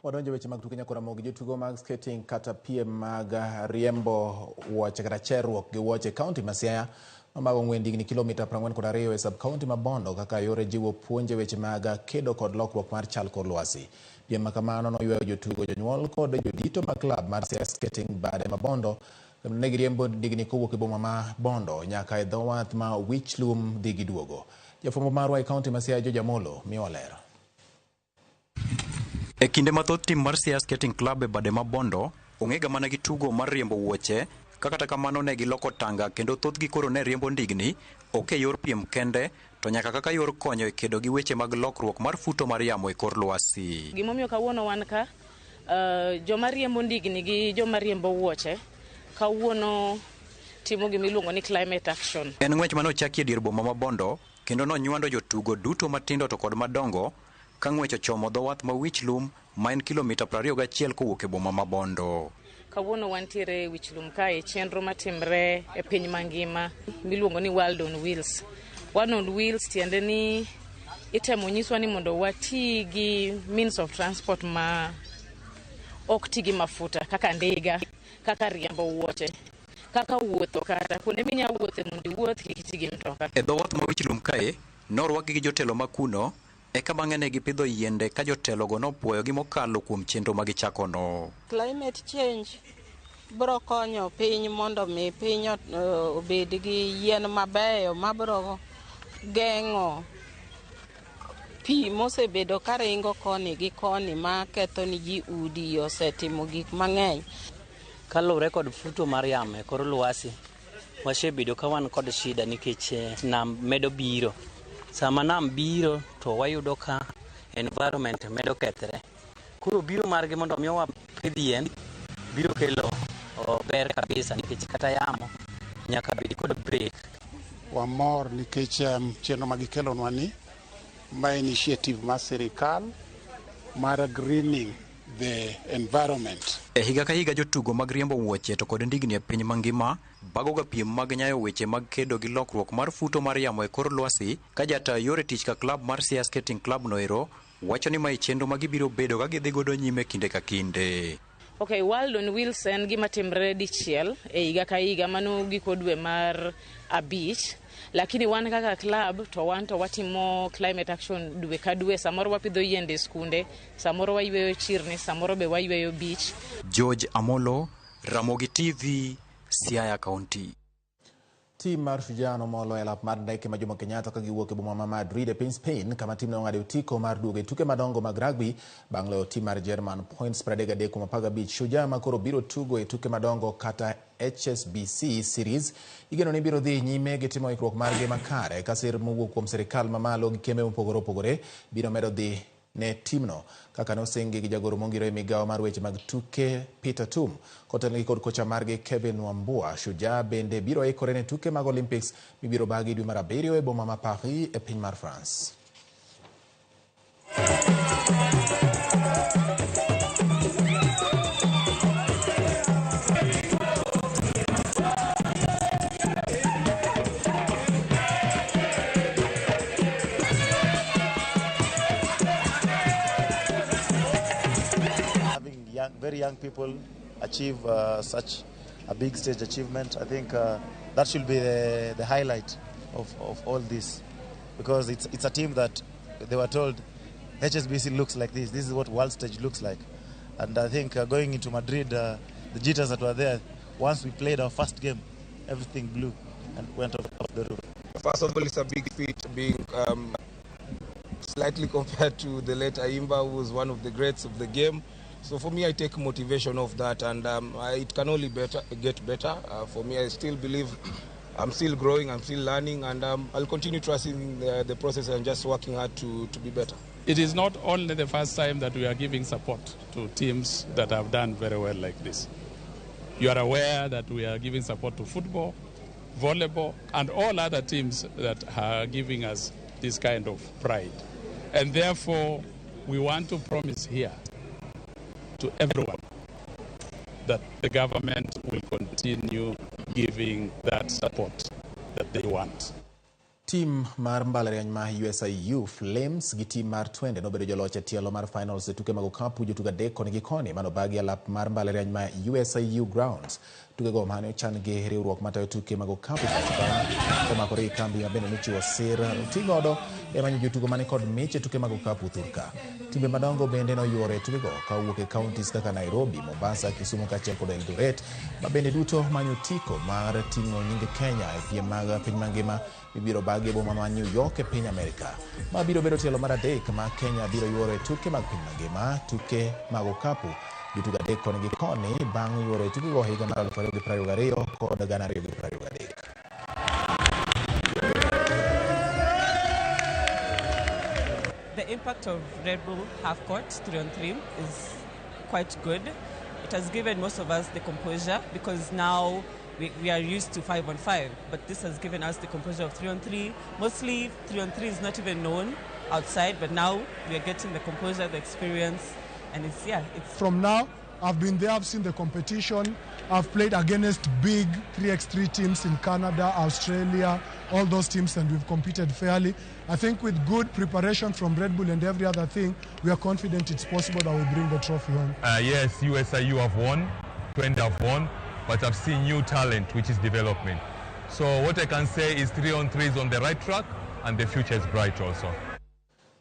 Wadonjo weche mag tuke nyakora jotugo mag skating kata piem mag riembo wuoche kata cherruok gi wuoche e kaunti ma Siaya mamago ng'wen digni kilomita 42 e sub kaunti ma Bondo kaka yore jiwo puonje weche mag kedo kod lokruok mar chal kor lwasi. Piem ma kamano noywayo jotugo, jonyuol kod jodito mag klab mar Siaya Skating bade ma Bondo kendo ne giriembo digni kowuok e boma ma Bondo nyaka e dho wath ma Wich Lum dhi giduogo. Jafwambo marwa e kaunti ma Siaya George Amolo miyowa ler. E kinde mathoth tim mar Siaya Skating Club e bade ma Bondo ong'ega mana gi tugo mar riembo wuoche ka kata kamano ne giloko tanga kendo thothgi koro ne riembo ndigni ok e yor piem kende to nyaka kaka yor konyo e kedo gi weche mag lokruok mar futo mar yamo e kor lwasi. Gimomiyo kawuono wan ka, joma riembo ndigni gi joma riembo wuoche kawuono timo gimiluongo ni climate action. En ng'wech mane ochaki e dier boma ma Bondo kendo nonywando jotugo duto matindo to kod madongo ka ng'wech ochomo dho wath ma Wich Lum ma en kilomita 21 kowuok e boma ma Bondo. Kawuono wantiere e Wich Lum kae, chenro matimre e piny mangima miluongo ni World on Wheels. World on Wheels tiende ni itemo nyiswa ni mondo wati gi means of transport ma ok ti gi mafuta kaka ndiga, kaka riembo wuoche, kaka wuotho kata kuonde minya wuothe mondo iwuoth kik iti gi mtoka. E dho wath ma Wich Lum kae norwakgi gi jotelo ma kuno eka bang'e ne gipidho yiende ka jotelogo nopuoyogi mokalo kuom chenro ma gichakono. Climate change Biro konyo piny mondo mi piny obed gi yien mabeyo mabiro geng'o pi mosebedo karingo koni gi koni ma ketho ni ji udi osetimo gik mang'eny. Kaluwore kod futo mar yamo e kor lwasi, wasebedo ka wan kod shida nikech nam medo biro. Sama nam biro to wayudo ka environment medo kethre. Koro biro margi mondo mi wapidh yien biro kelo ber kabisa nikech kata yamo nyaka bed kod break. Wamor nikech chenro ma gikelonwa ni ma initiative mar sirikal mar greening the environment. E higa ka higa jotugo mag riembo wuoche to kod ndigni e piny mangima bagoga piem mag nyayo weche mag kedo gi lokruok mar futo mar yamo e kor lwasi ka jata yore tich ka klab mar Siaya Skating Club noero wacho ni mae chenro ma gibiro bedo ka gidhi godo nyime kinde ka kinde. Okay, World on Wheels en gima timre dichiel e higa ka higa, mano giko dwe mar 5. Lakini wan kaka club to wan to watimo climate action dwe ka dwe, samoro wapidho yiende e skunde, samoro wayweyo chirni, samoro be wayweyo beach. George Amolo, Ramogi TV, Siaya County. Tim mar Shujaa nomolo e lap mar ndeke ma Jomo Kenyatta ka giwuok e boma ma Madrid e piny Spain kama timno ong'ado otiko mar duogo e tuke madongo mag rugby bang' loyo tim mar German points 33-15. Shujaa ma koro biro tugo e tuke madongo kata HSBC Series igeno ni biro dhi nyime gi timo ikruok margi makare ka sir mowuok kuom sirikal mamalo gi kembe mopogore opogore biro medo dhi ne timno kaka nosingi gi jagoro mongiro e migawo mar weche mag tuke Peter Tum kotelnegi kod kocha margi Kevin Wambua. Shujaa bende biro ikore ne tuke mag Olympics mibiro bagi dwe mar 7 e boma ma Paris e piny mar France. Very young people achieve such a big stage achievement. I think that should be the highlight of all this, because it's a team that they were told HSBC looks like this. This is what world stage looks like. And I think going into Madrid, the jitters that were there, once we played our first game, everything blew and went off the roof. First of all, it's a big feat being slightly compared to the late Aimba, who was one of the greats of the game. So for me, I take motivation of that, and it can only get better. For me, I still believe I'm still growing, I'm still learning, and I'll continue trusting the process and just working hard to be better. It is not only the first time that we are giving support to teams that have done very well like this. You are aware that we are giving support to football, volleyball, and all other teams that are giving us this kind of pride. And therefore, we want to promise here to everyone that the government will continue giving that support that they want. Team mar mbalariany ma USIU Flames gi team mar Twende nobedo joloch e tielo mar finals e tuke mag okapu jotugo adek koni gi koni manobagi e lap mar mbalariany ma USIU Grounds. Tukego mane ochan gi riwruok matayo tuke mag okapu komakore gi kambi ma bende nochiwo sir otigodo e manyo jotugo mane kod mich e tuke mag okapu thurka. Timbe madongo bende noyuoro e tukego kawuok e counties kaka Nairobi, Mombasa, Kisumu kaachiel kod Eldoret ma bende duto manyo otiko mar ting'o nying Kenya e piem mag piny mangima mibiro bagi e boma ma New York e piny Amerika. Ma biro bedo tielo mar 3 ma Kenya biro yuoro e tuke mag piny mangima, tuke mag okapu jotugo adek koni gi koni bang' yuoro e tukego higa mar 2022 kod 2023. The impact of Red Bull Half Court 3-on-3 is quite good. It has given most of us the composure, because now we are used to 5-on-5, but this has given us the composure of 3-on-3. Mostly 3-on-3 is not even known outside, but now we are getting the composure, the experience, and it's. From now, I've been there, I've seen the competition. I've played against big 3x3 teams in Canada, Australia, all those teams, and we've competed fairly. I think with good preparation from Red Bull and every other thing, we are confident it's possible that we bring the trophy home. Yes, USIU have won, Twende have won, but I've seen new talent, which is development. So what I can say is 3-on-3 is on the right track, and the future is bright also.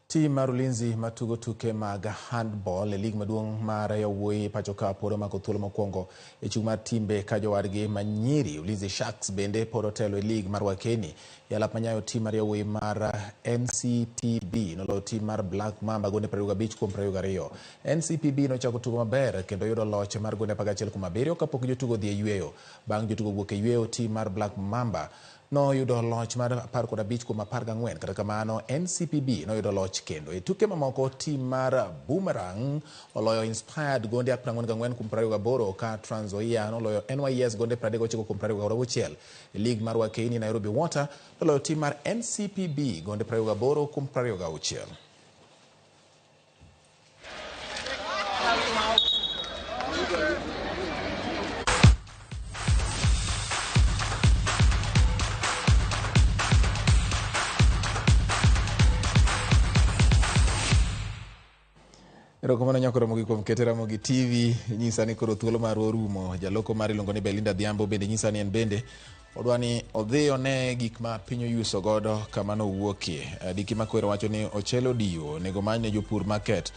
Tim mar Ulinzi matugo tuke mag handball e lig maduong' mar yawuoyi pacho ka pod omako thuolo mokwongo e chung' mar timbe ka jowadgi manyiri Ulinzi Sharks bende pod otelo e lig mar Wakeni. E alap manyayo tim mar yawuoyi mar NCPB noloyo tim mar Black Mamba gonde 25 kuom 22. NCPB nochako tugo maber kendo yudo loch mar gonde 11 kuom 7 kapok jotugo odhi e yweyo. Bang' jotugo wuok e yweyo, tim mar Black Mamba noyudo loch mar 15 kuom 14. Kata kamano, NCPB noyudo loch kendo. E tuke mamoko, tim mar Boomerang oloyo Inspired gonde 44 kuom 28 ka Trans Nzoia noloyo NYS gonde 39 kuom 26. E lig mar Wakeini, Nairobi Water noloyo tim mar NCPB gonde 28 kuom 26. Erokamano nyako Ramogi kuom kete Ramogi TV. Nyisa ni koro thuolo marwa orumo. Jaloko mar iluongo ni Belinda Adhiambo bende nyisa ni en bende odwa ni odhi one gik ma piny oyuso godo kama nowuokie. Diki Makwero wacho ni ochele odiyo onego many ne jopur market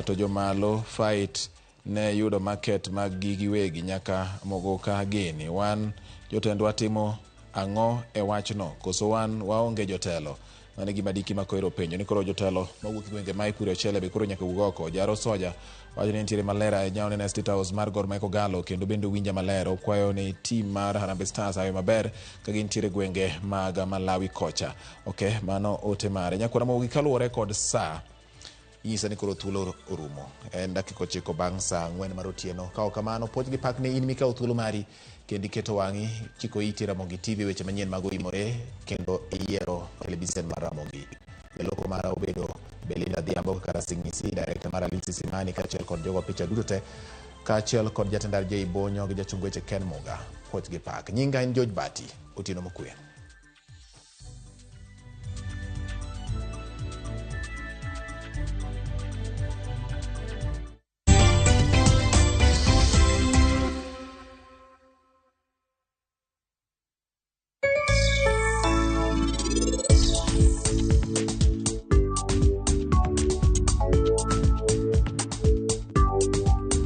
to jomalo fight ne yudo market mag gi giwegi nyaka mogo ka gini. Wan jotendwa timo ang'o e wachno? Koso wan waonge jotelo? Mano e gima Diki Makoero openjo ni koro jotelo mawuok e gwenge ma ipure ochele be koro nyaka wuog oko. Jaro Soja wacho ni entiere maler ahinya oneno e State House mar Gor Mahia Kogalo kendo bende owinja maler. Okwayo ni tim mar Harambee Stars ayo maber ka gintiere gwenge mag Malawi kocha. Ok, mano ote mare. Nyakwara Ramogi kaluwore kod saa inyisa ni koro thuolo orumo. En dakika 9 bang' saa 4 mar otieno. Ka ok kamano, puoch gi pak ne in mikawo thuolo mari kendo iketo wang'i chiko iti Ramogi TV weche manyien mag oimore kendo iyiero televisen mar Ramogi. Jaloko mara obedo Belinda Adhiambo kaka Rasing'isi, director mara Alexis Simani kaachiel kod jogo picha duto te kaachiel kod jatend RJ Bonyo gi jachung weche Ken Muga. Puoch gi pak. Nyinga en George Bati. Otieno mokwe.